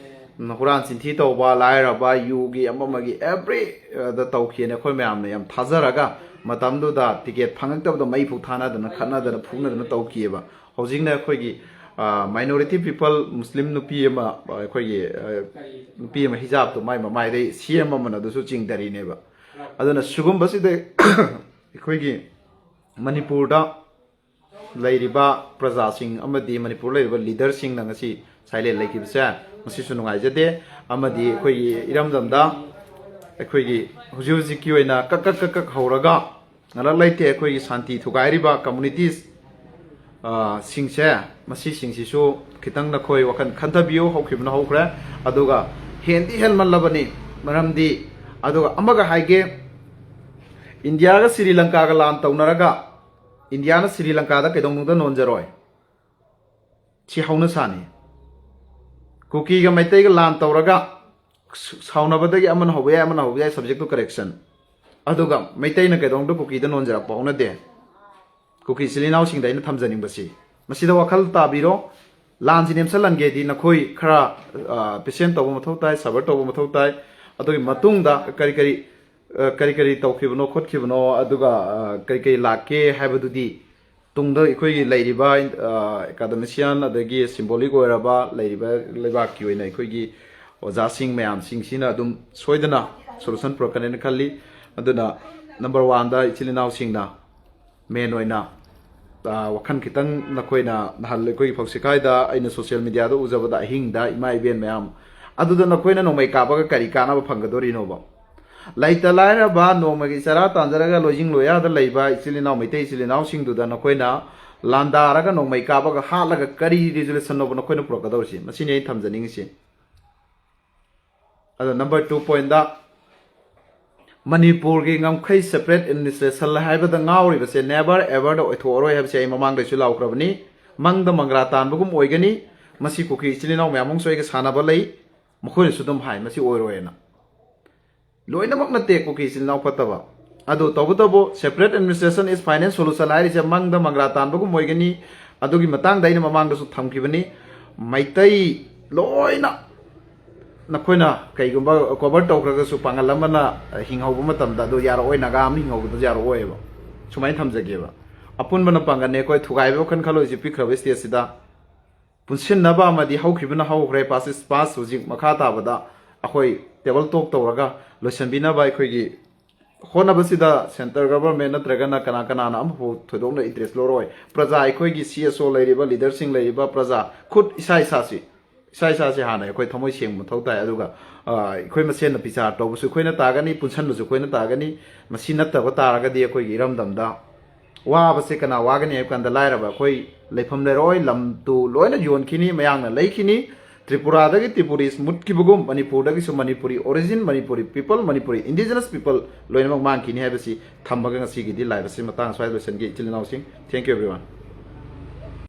ꯎꯝ, ꯍꯨꯔꯥꯟ ꯆꯤꯟꯊꯤ ꯇꯧꯕ, ꯂꯥꯏꯔꯕ, ꯌꯨꯒꯤ, ꯑꯃ ꯑꯃꯒꯤ every, ꯑ, ꯗ ꯇꯧꯈꯤꯑꯅ ꯑꯩꯈꯣꯏ ꯃꯌꯥꯝꯅ ꯌꯥꯝ ꯊꯥꯖꯔꯒ, ꯃꯇꯝꯗꯨꯗ ticket ꯐꯪꯉꯛꯇꯕꯗ ꯃꯩ ꯐꯨꯛ ꯊꯥꯅꯗꯅ, ꯈꯠꯅꯗꯅ, ꯐꯨꯅꯗꯅ ꯇꯧꯈꯤꯑꯕ꯫ ꯍꯧꯖꯤꯛꯅ ꯑꯩꯈꯣꯏꯒꯤ, ꯑ, minority people, ꯃꯨꯁꯂꯤꯝ ꯅꯨꯄꯤ ꯑꯃ, ꯑ, ꯑꯩꯈꯣꯏꯒꯤ, ꯑ, ꯅꯨꯄꯤ ꯑꯃ ꯍꯤꯖꯥꯕꯇꯣ ꯃꯥꯏ ꯃꯃꯥꯏꯗꯩ ꯁꯤ ꯑꯦꯝ ꯑꯃꯅ ꯑꯗꯨꯁꯨ ꯆꯤꯡꯊꯔꯤꯅꯦꯕ꯫ ꯑꯗꯨꯅ ꯁꯤꯒꯨꯝꯕꯁꯤꯗ ꯑꯩꯈꯣꯏꯒꯤ ꯃꯅꯤꯄꯨꯔꯗ ꯂꯩꯔꯤꯕ ꯄ꯭ꯔꯖꯥꯁꯤꯡ ꯑꯃꯗꯤ ꯃꯅꯤꯄꯨꯔ ꯂꯩꯔꯤꯕ leader ꯁꯤꯡꯅ ꯉꯁꯤ silent ꯂꯩꯈꯤꯕꯁꯦ, ꯃꯁꯤꯁꯨ ꯅꯨꯡꯉꯥꯏꯖꯗꯦ꯫ ꯑꯃꯗꯤ ꯑꯩꯈꯣꯏꯒꯤ ꯏꯔꯝꯗꯝꯗ ꯑꯩꯈꯣꯏꯒꯤ ꯍꯧꯖꯤꯛ ꯍꯧꯖꯤꯛꯀꯤ ꯑꯣꯏꯅ ꯀꯛ ꯀꯛ ꯀꯛ ꯀꯛ ꯍꯧꯔꯒ ꯉꯔꯥꯡ ꯂꯩꯇꯦ ꯑꯩꯈꯣꯏꯒꯤ ꯁꯥꯟꯇꯤ ꯊꯨꯒꯥꯏꯔꯤꯕ communities, ꯑ, ꯁꯤꯡꯁꯦ, ꯃꯁꯤꯁꯤꯡꯁꯤꯁꯨ ꯈꯤꯇꯪ ꯅꯈꯣꯏ ꯋꯥꯈꯜ ꯈꯟꯊꯕꯤꯌꯨ꯫ ꯍꯧꯈꯤꯕꯅ ꯍꯧꯈ꯭ꯔꯦ꯫ ꯑꯗꯨꯒ ꯍꯦꯟꯗꯤ ꯍꯦꯟꯃꯜꯂꯕꯅꯤ꯫ ꯃꯔꯝꯗꯤ, ꯑꯗꯨꯒ ꯑꯃꯒ ꯍꯥꯏꯒꯦ, ꯏꯟꯗꯤꯌꯥꯒ ꯁ꯭ꯔꯤ ꯂꯪꯀꯥꯒ ꯂꯥꯟ ꯇꯧꯅꯔꯒ ꯏꯟꯗꯤꯌꯥꯅ ꯁ꯭ꯔꯤ ꯂꯪꯀꯥꯗ ꯀꯩꯗꯧꯅꯨꯡꯗ ꯅꯣꯟꯖꯔꯣꯏ꯫ ꯁꯤ ꯍꯧꯅ ꯁꯥꯅꯤ꯫ ꯀꯨꯀꯤꯒ ꯃꯩꯇꯩꯒ ꯂꯥꯟ ꯇꯧꯔꯒ ꯁ-, ꯁꯥꯎꯅꯕꯗꯒꯤ ꯑꯃꯅ ꯍꯧꯕ ꯌꯥꯏ, ꯑꯃꯅ ꯍꯧꯕ ꯌꯥꯏ, subject to correction꯫ ꯑꯗꯨꯒ ꯃꯩꯇꯩꯅ ꯀꯩꯗꯧꯅꯨꯡꯗ ꯀꯨꯀꯤꯗ ꯅꯣꯟꯖꯔꯛꯄ ꯍꯧꯅꯗꯦ꯫ ꯀꯨꯀꯤ ꯏꯆꯤꯜ ꯏꯅꯥꯎꯁꯤꯡꯗ ꯑꯩꯅ ꯊꯝꯖꯅꯤꯡꯕꯁꯤ, ꯃꯁꯤꯗ ꯋꯥꯈꯜ ꯇꯥꯕꯤꯔꯣ꯫ ꯂꯥꯟꯁꯤ ꯅꯦꯝꯁꯜꯍꯟꯒꯦꯗꯤ ꯅꯈꯣꯏ ꯈꯔ, ꯑ, patient ꯇꯧꯕ ꯃꯊꯧ ꯇꯥꯏ, ꯁꯕꯔ ꯇꯧꯕ ꯃꯊꯧ ꯇꯥꯏ꯫ ꯑꯗꯨꯒꯤ ꯃꯇꯨꯡꯗ ꯀꯔꯤ ꯀꯔꯤ, ꯑ, ꯀꯔꯤ ꯀꯔꯤ ꯇꯧꯈꯤꯕꯅꯣ ꯈꯣꯠꯈꯤꯕꯅꯣ, ꯑꯗꯨꯒ, ꯑ, ꯀꯔꯤ ꯀꯔꯤ ꯂꯥꯛꯀꯦ ꯍꯥꯏꯕꯗꯨꯗꯤ ꯇꯨꯡꯗ ꯑꯩꯈꯣꯏꯒꯤ ꯂꯩꯔꯤꯕ, ꯑ, academician ꯑꯗꯒꯤ symbolic ꯑꯣꯏꯔꯕ ꯂꯩꯔꯤꯕ ꯂꯩꯕꯥꯛꯀꯤ ꯑꯣꯏꯅ ꯑꯩꯈꯣꯏꯒꯤ ꯑꯣꯖꯥꯁꯤꯡ ꯃꯌꯥꯝꯁꯤꯡꯁꯤꯅ ꯑꯗꯨꯝ ꯁꯣꯏꯗꯅ solution ꯄꯨꯔꯛꯀꯅꯦꯅ ꯈꯜꯂꯤ꯫ ꯑꯗꯨꯅ number one ꯗ ꯏꯆꯤꯜ ꯏꯅꯥꯎꯁꯤꯡꯅ main ꯑꯣꯏꯅ, ꯑ, ꯋꯥꯈꯜ ꯈꯤꯇꯪ ꯅꯈꯣꯏꯅ ꯅꯍꯥꯟ ꯑꯩꯈꯣꯏꯒꯤ ꯐꯧꯁꯤꯈꯥꯏꯗ ꯑꯩꯅ social media ꯗ ꯎꯖꯕꯗ ꯑꯍꯤꯡꯗ ꯏꯃꯥ ꯏꯕꯦꯟ ꯃꯌꯥꯝ ꯑꯗꯨꯗ ꯅꯈꯣꯏꯅ ꯅꯣꯡꯃꯩ ꯀꯥꯞꯄꯒ ꯀꯔꯤ ꯀꯥꯟꯅꯕ ꯐꯪꯒꯗꯣꯔꯤꯅꯣꯕ? ꯂꯩꯇ ꯂꯥꯏꯔꯕ ꯅꯣꯡꯃꯒꯤ ꯆꯔꯥ ꯇꯥꯟꯖꯔꯒ ꯂꯣꯏꯖꯤꯡ ꯂꯣꯌꯥꯗ ꯂꯩꯕ ꯏꯆꯤꯜ ꯏꯅꯥꯎ, ꯃꯩꯇꯩ ꯏꯆꯤꯜ ꯏꯅꯥꯎꯁꯤꯡꯗꯨꯗ ꯅꯈꯣꯏꯅ ꯂꯥꯟꯗꯥꯔꯒ ꯅꯣꯡꯃꯩ ꯀꯥꯞꯄꯒ ꯍꯥꯠꯂꯒ ꯀꯔꯤ resolution ꯅꯣꯕ ꯅꯈꯣꯏꯅ ꯄꯨꯔꯛꯀꯗꯧꯔꯤꯁꯤ? ꯃꯁꯤꯅꯤ ꯑꯩ ꯊꯝꯖꯅꯤꯡꯉꯤꯁꯤ꯫ ꯑꯗꯣ number two point ꯗ, ꯃꯅꯤꯄꯨꯔꯒꯤ ꯉꯝꯈꯩ separate administration ꯍꯥꯏꯕꯗ ꯉꯥꯎꯔꯤꯕꯁꯦ never ever ꯗ ꯑꯣꯏꯊꯣꯛꯑꯔꯣꯏ ꯍꯥꯏꯕꯁꯦ ꯑꯩ ꯃꯃꯥꯡꯗꯩꯁꯨ ꯂꯥꯎꯈ꯭ꯔꯕꯅꯤ꯫ ꯃꯪꯗ ꯃꯪꯒ꯭ꯔꯥ ꯇꯥꯟꯕꯒꯨꯝ ꯑꯣꯏꯒꯅꯤ꯫ ꯃꯁꯤ ꯀꯨꯀꯤ ꯏꯆꯤꯜ ꯏꯅꯥꯎ ꯃꯌꯥꯝ ꯑꯃꯁꯨ ꯑꯩꯒ ꯁꯥꯟꯅꯕ ꯂꯩ, ꯃꯈꯣꯏꯅꯁꯨ ꯑꯗꯨꯝ ꯍꯥꯏ, ꯃꯁꯤ ꯑꯣꯏꯔꯣꯏꯅ꯫ ꯂꯣꯏꯅꯃꯛ ꯅꯠꯇꯦ ꯀꯨꯀꯤ ꯏꯆꯤꯜ ꯏꯅꯥꯎ ꯐꯠꯇꯕ꯫ ꯑꯗꯨ ꯇꯧꯕꯇꯕꯨ separate administration is final solution ꯍꯥꯏꯔꯤꯁꯦ ꯃꯪꯗ ꯃꯪꯒ꯭ꯔꯥ ꯇꯥꯟꯕꯒꯨꯝ ꯑꯣꯏꯒꯅꯤ꯫ ꯑꯗꯨꯒꯤ ꯃꯇꯥꯡꯗ ꯑꯩꯅ ꯃꯃꯥꯡꯗꯁꯨ ꯊꯝꯈꯤꯕꯅꯤ꯫ ꯃꯩꯇꯩ ꯂꯣꯏꯅ ꯅꯈꯣꯏꯅ ꯀꯩꯒꯨꯝꯕ cover ꯇꯧꯈ꯭ꯔꯒꯁꯨ ꯄꯥꯡꯒꯜ ꯑꯃꯅ ꯍꯤꯡꯍꯧꯕ ꯃꯇꯝꯗ ꯑꯗꯨ ꯌꯥꯔꯛꯑꯣꯏ, ꯅꯥꯒꯥ ꯑꯃꯅ ꯍꯤꯡꯍꯧꯕꯗꯨ ꯌꯥꯔꯛꯑꯣꯏꯕ꯫ ꯁꯨꯃꯥꯏꯅ ꯊꯝꯖꯒꯦꯕ꯫ ꯑꯄꯨꯟꯕꯅ ꯄꯥꯡꯒꯜꯅꯤ, ꯑꯩꯈꯣꯏ ꯊꯨꯒꯥꯏꯕꯒꯤ ꯋꯥꯈꯜ ꯈꯜꯂꯣꯏꯁꯤ ꯄꯤꯛꯈ꯭ꯔꯕ stage ꯁꯤꯗ꯫ ꯄꯨꯟꯁꯤꯟꯅꯕ ꯑꯃꯗꯤ ꯍꯧꯈꯤꯕꯅ ꯍꯧꯈ꯭ꯔꯦ, past is past, ꯍꯧꯖꯤꯛ ꯃꯈꯥ ꯇꯥꯕꯗ ꯑꯩꯈꯣꯏ table talk ꯇꯧꯔꯒ ꯂꯣꯏꯁꯤꯟꯕꯤꯅꯕ ꯑꯩꯈꯣꯏꯒꯤ ꯍꯣꯠꯅꯕꯁꯤꯗ centre government ꯅꯠꯇ꯭ꯔꯒꯅ ꯀꯅꯥ ꯀꯅꯥꯅ ꯑꯃꯐꯥꯎ ꯊꯣꯏꯗꯣꯛꯅ interest ꯂꯧꯔꯣꯏ꯫ ꯄ꯭ꯔꯖꯥ, ꯑꯩꯈꯣꯏꯒꯤ C S O ꯂꯩꯔꯤꯕ, leader ꯁꯤꯡ ꯂꯩꯔꯤꯕ ꯄ꯭ꯔꯖꯥ, ꯈꯨꯠ ꯏꯁꯥ ꯏꯁꯥꯁꯤ, ꯏꯁꯥ ꯏꯁꯥꯁꯤ ꯍꯥꯟꯅ ꯑꯩꯈꯣꯏ ꯊꯃꯣꯏ ꯁꯦꯡꯕ ꯃꯊꯧ ꯇꯥꯏ꯫ ꯑꯗꯨꯒ, ꯑ, ꯑꯩꯈꯣꯏ ꯃꯁꯦꯟꯅ ꯕꯤꯆꯥꯔ ꯇꯧꯕꯁꯨ ꯑꯩꯈꯣꯏꯅ ꯇꯥꯒꯅꯤ, ꯄꯨꯟꯁꯟꯕꯁꯨ ꯑꯩꯈꯣꯏꯅ ꯇꯥꯒꯅꯤ꯫ ꯃꯁꯤ ꯅꯠꯇꯕ ꯇꯥꯔꯒꯗꯤ ꯑꯩꯈꯣꯏꯒꯤ ꯏꯔꯝꯗꯝꯗ ꯋꯥꯕꯁꯦ ꯀꯅꯥ ꯋꯥꯒꯅꯤ ꯍꯥꯏꯕ ꯀꯥꯟꯗ ꯂꯥꯏꯔꯕ ꯑꯩꯈꯣꯏ ꯂꯩꯐꯝ ꯂꯩꯔꯛꯑꯣꯏ, ꯂꯝꯗꯨ ꯂꯣꯏꯅ ꯌꯣꯟꯈꯤꯅꯤ, ꯃꯌꯥꯡꯅ ꯂꯩꯈꯤꯅꯤ꯫ ꯇ꯭ꯔꯤꯄꯨꯔꯥꯗꯒꯤ ꯇ꯭ꯔꯤꯄꯨꯔꯤꯁ ꯃꯨꯠꯈꯤꯕꯒꯨꯝ ꯃꯅꯤꯄꯨꯔꯗꯒꯤꯁꯨ Manipuri origin, Manipuri people, Manipuri indigenous people ꯂꯣꯏꯅꯃꯛ ꯃꯥꯡꯈꯤꯅꯤ ꯍꯥꯏꯕꯁꯤ ꯊꯝꯃꯒ ꯉꯁꯤꯒꯤꯗꯤ live ꯑꯁꯤ ꯃꯇꯥꯡ ꯑꯁ꯭ꯋꯥꯏꯗ ꯂꯣꯏꯁꯤꯟꯒꯦ, ꯏꯆꯤꯜ ꯏꯅꯥꯎꯁꯤꯡ꯫ Thank you everyone.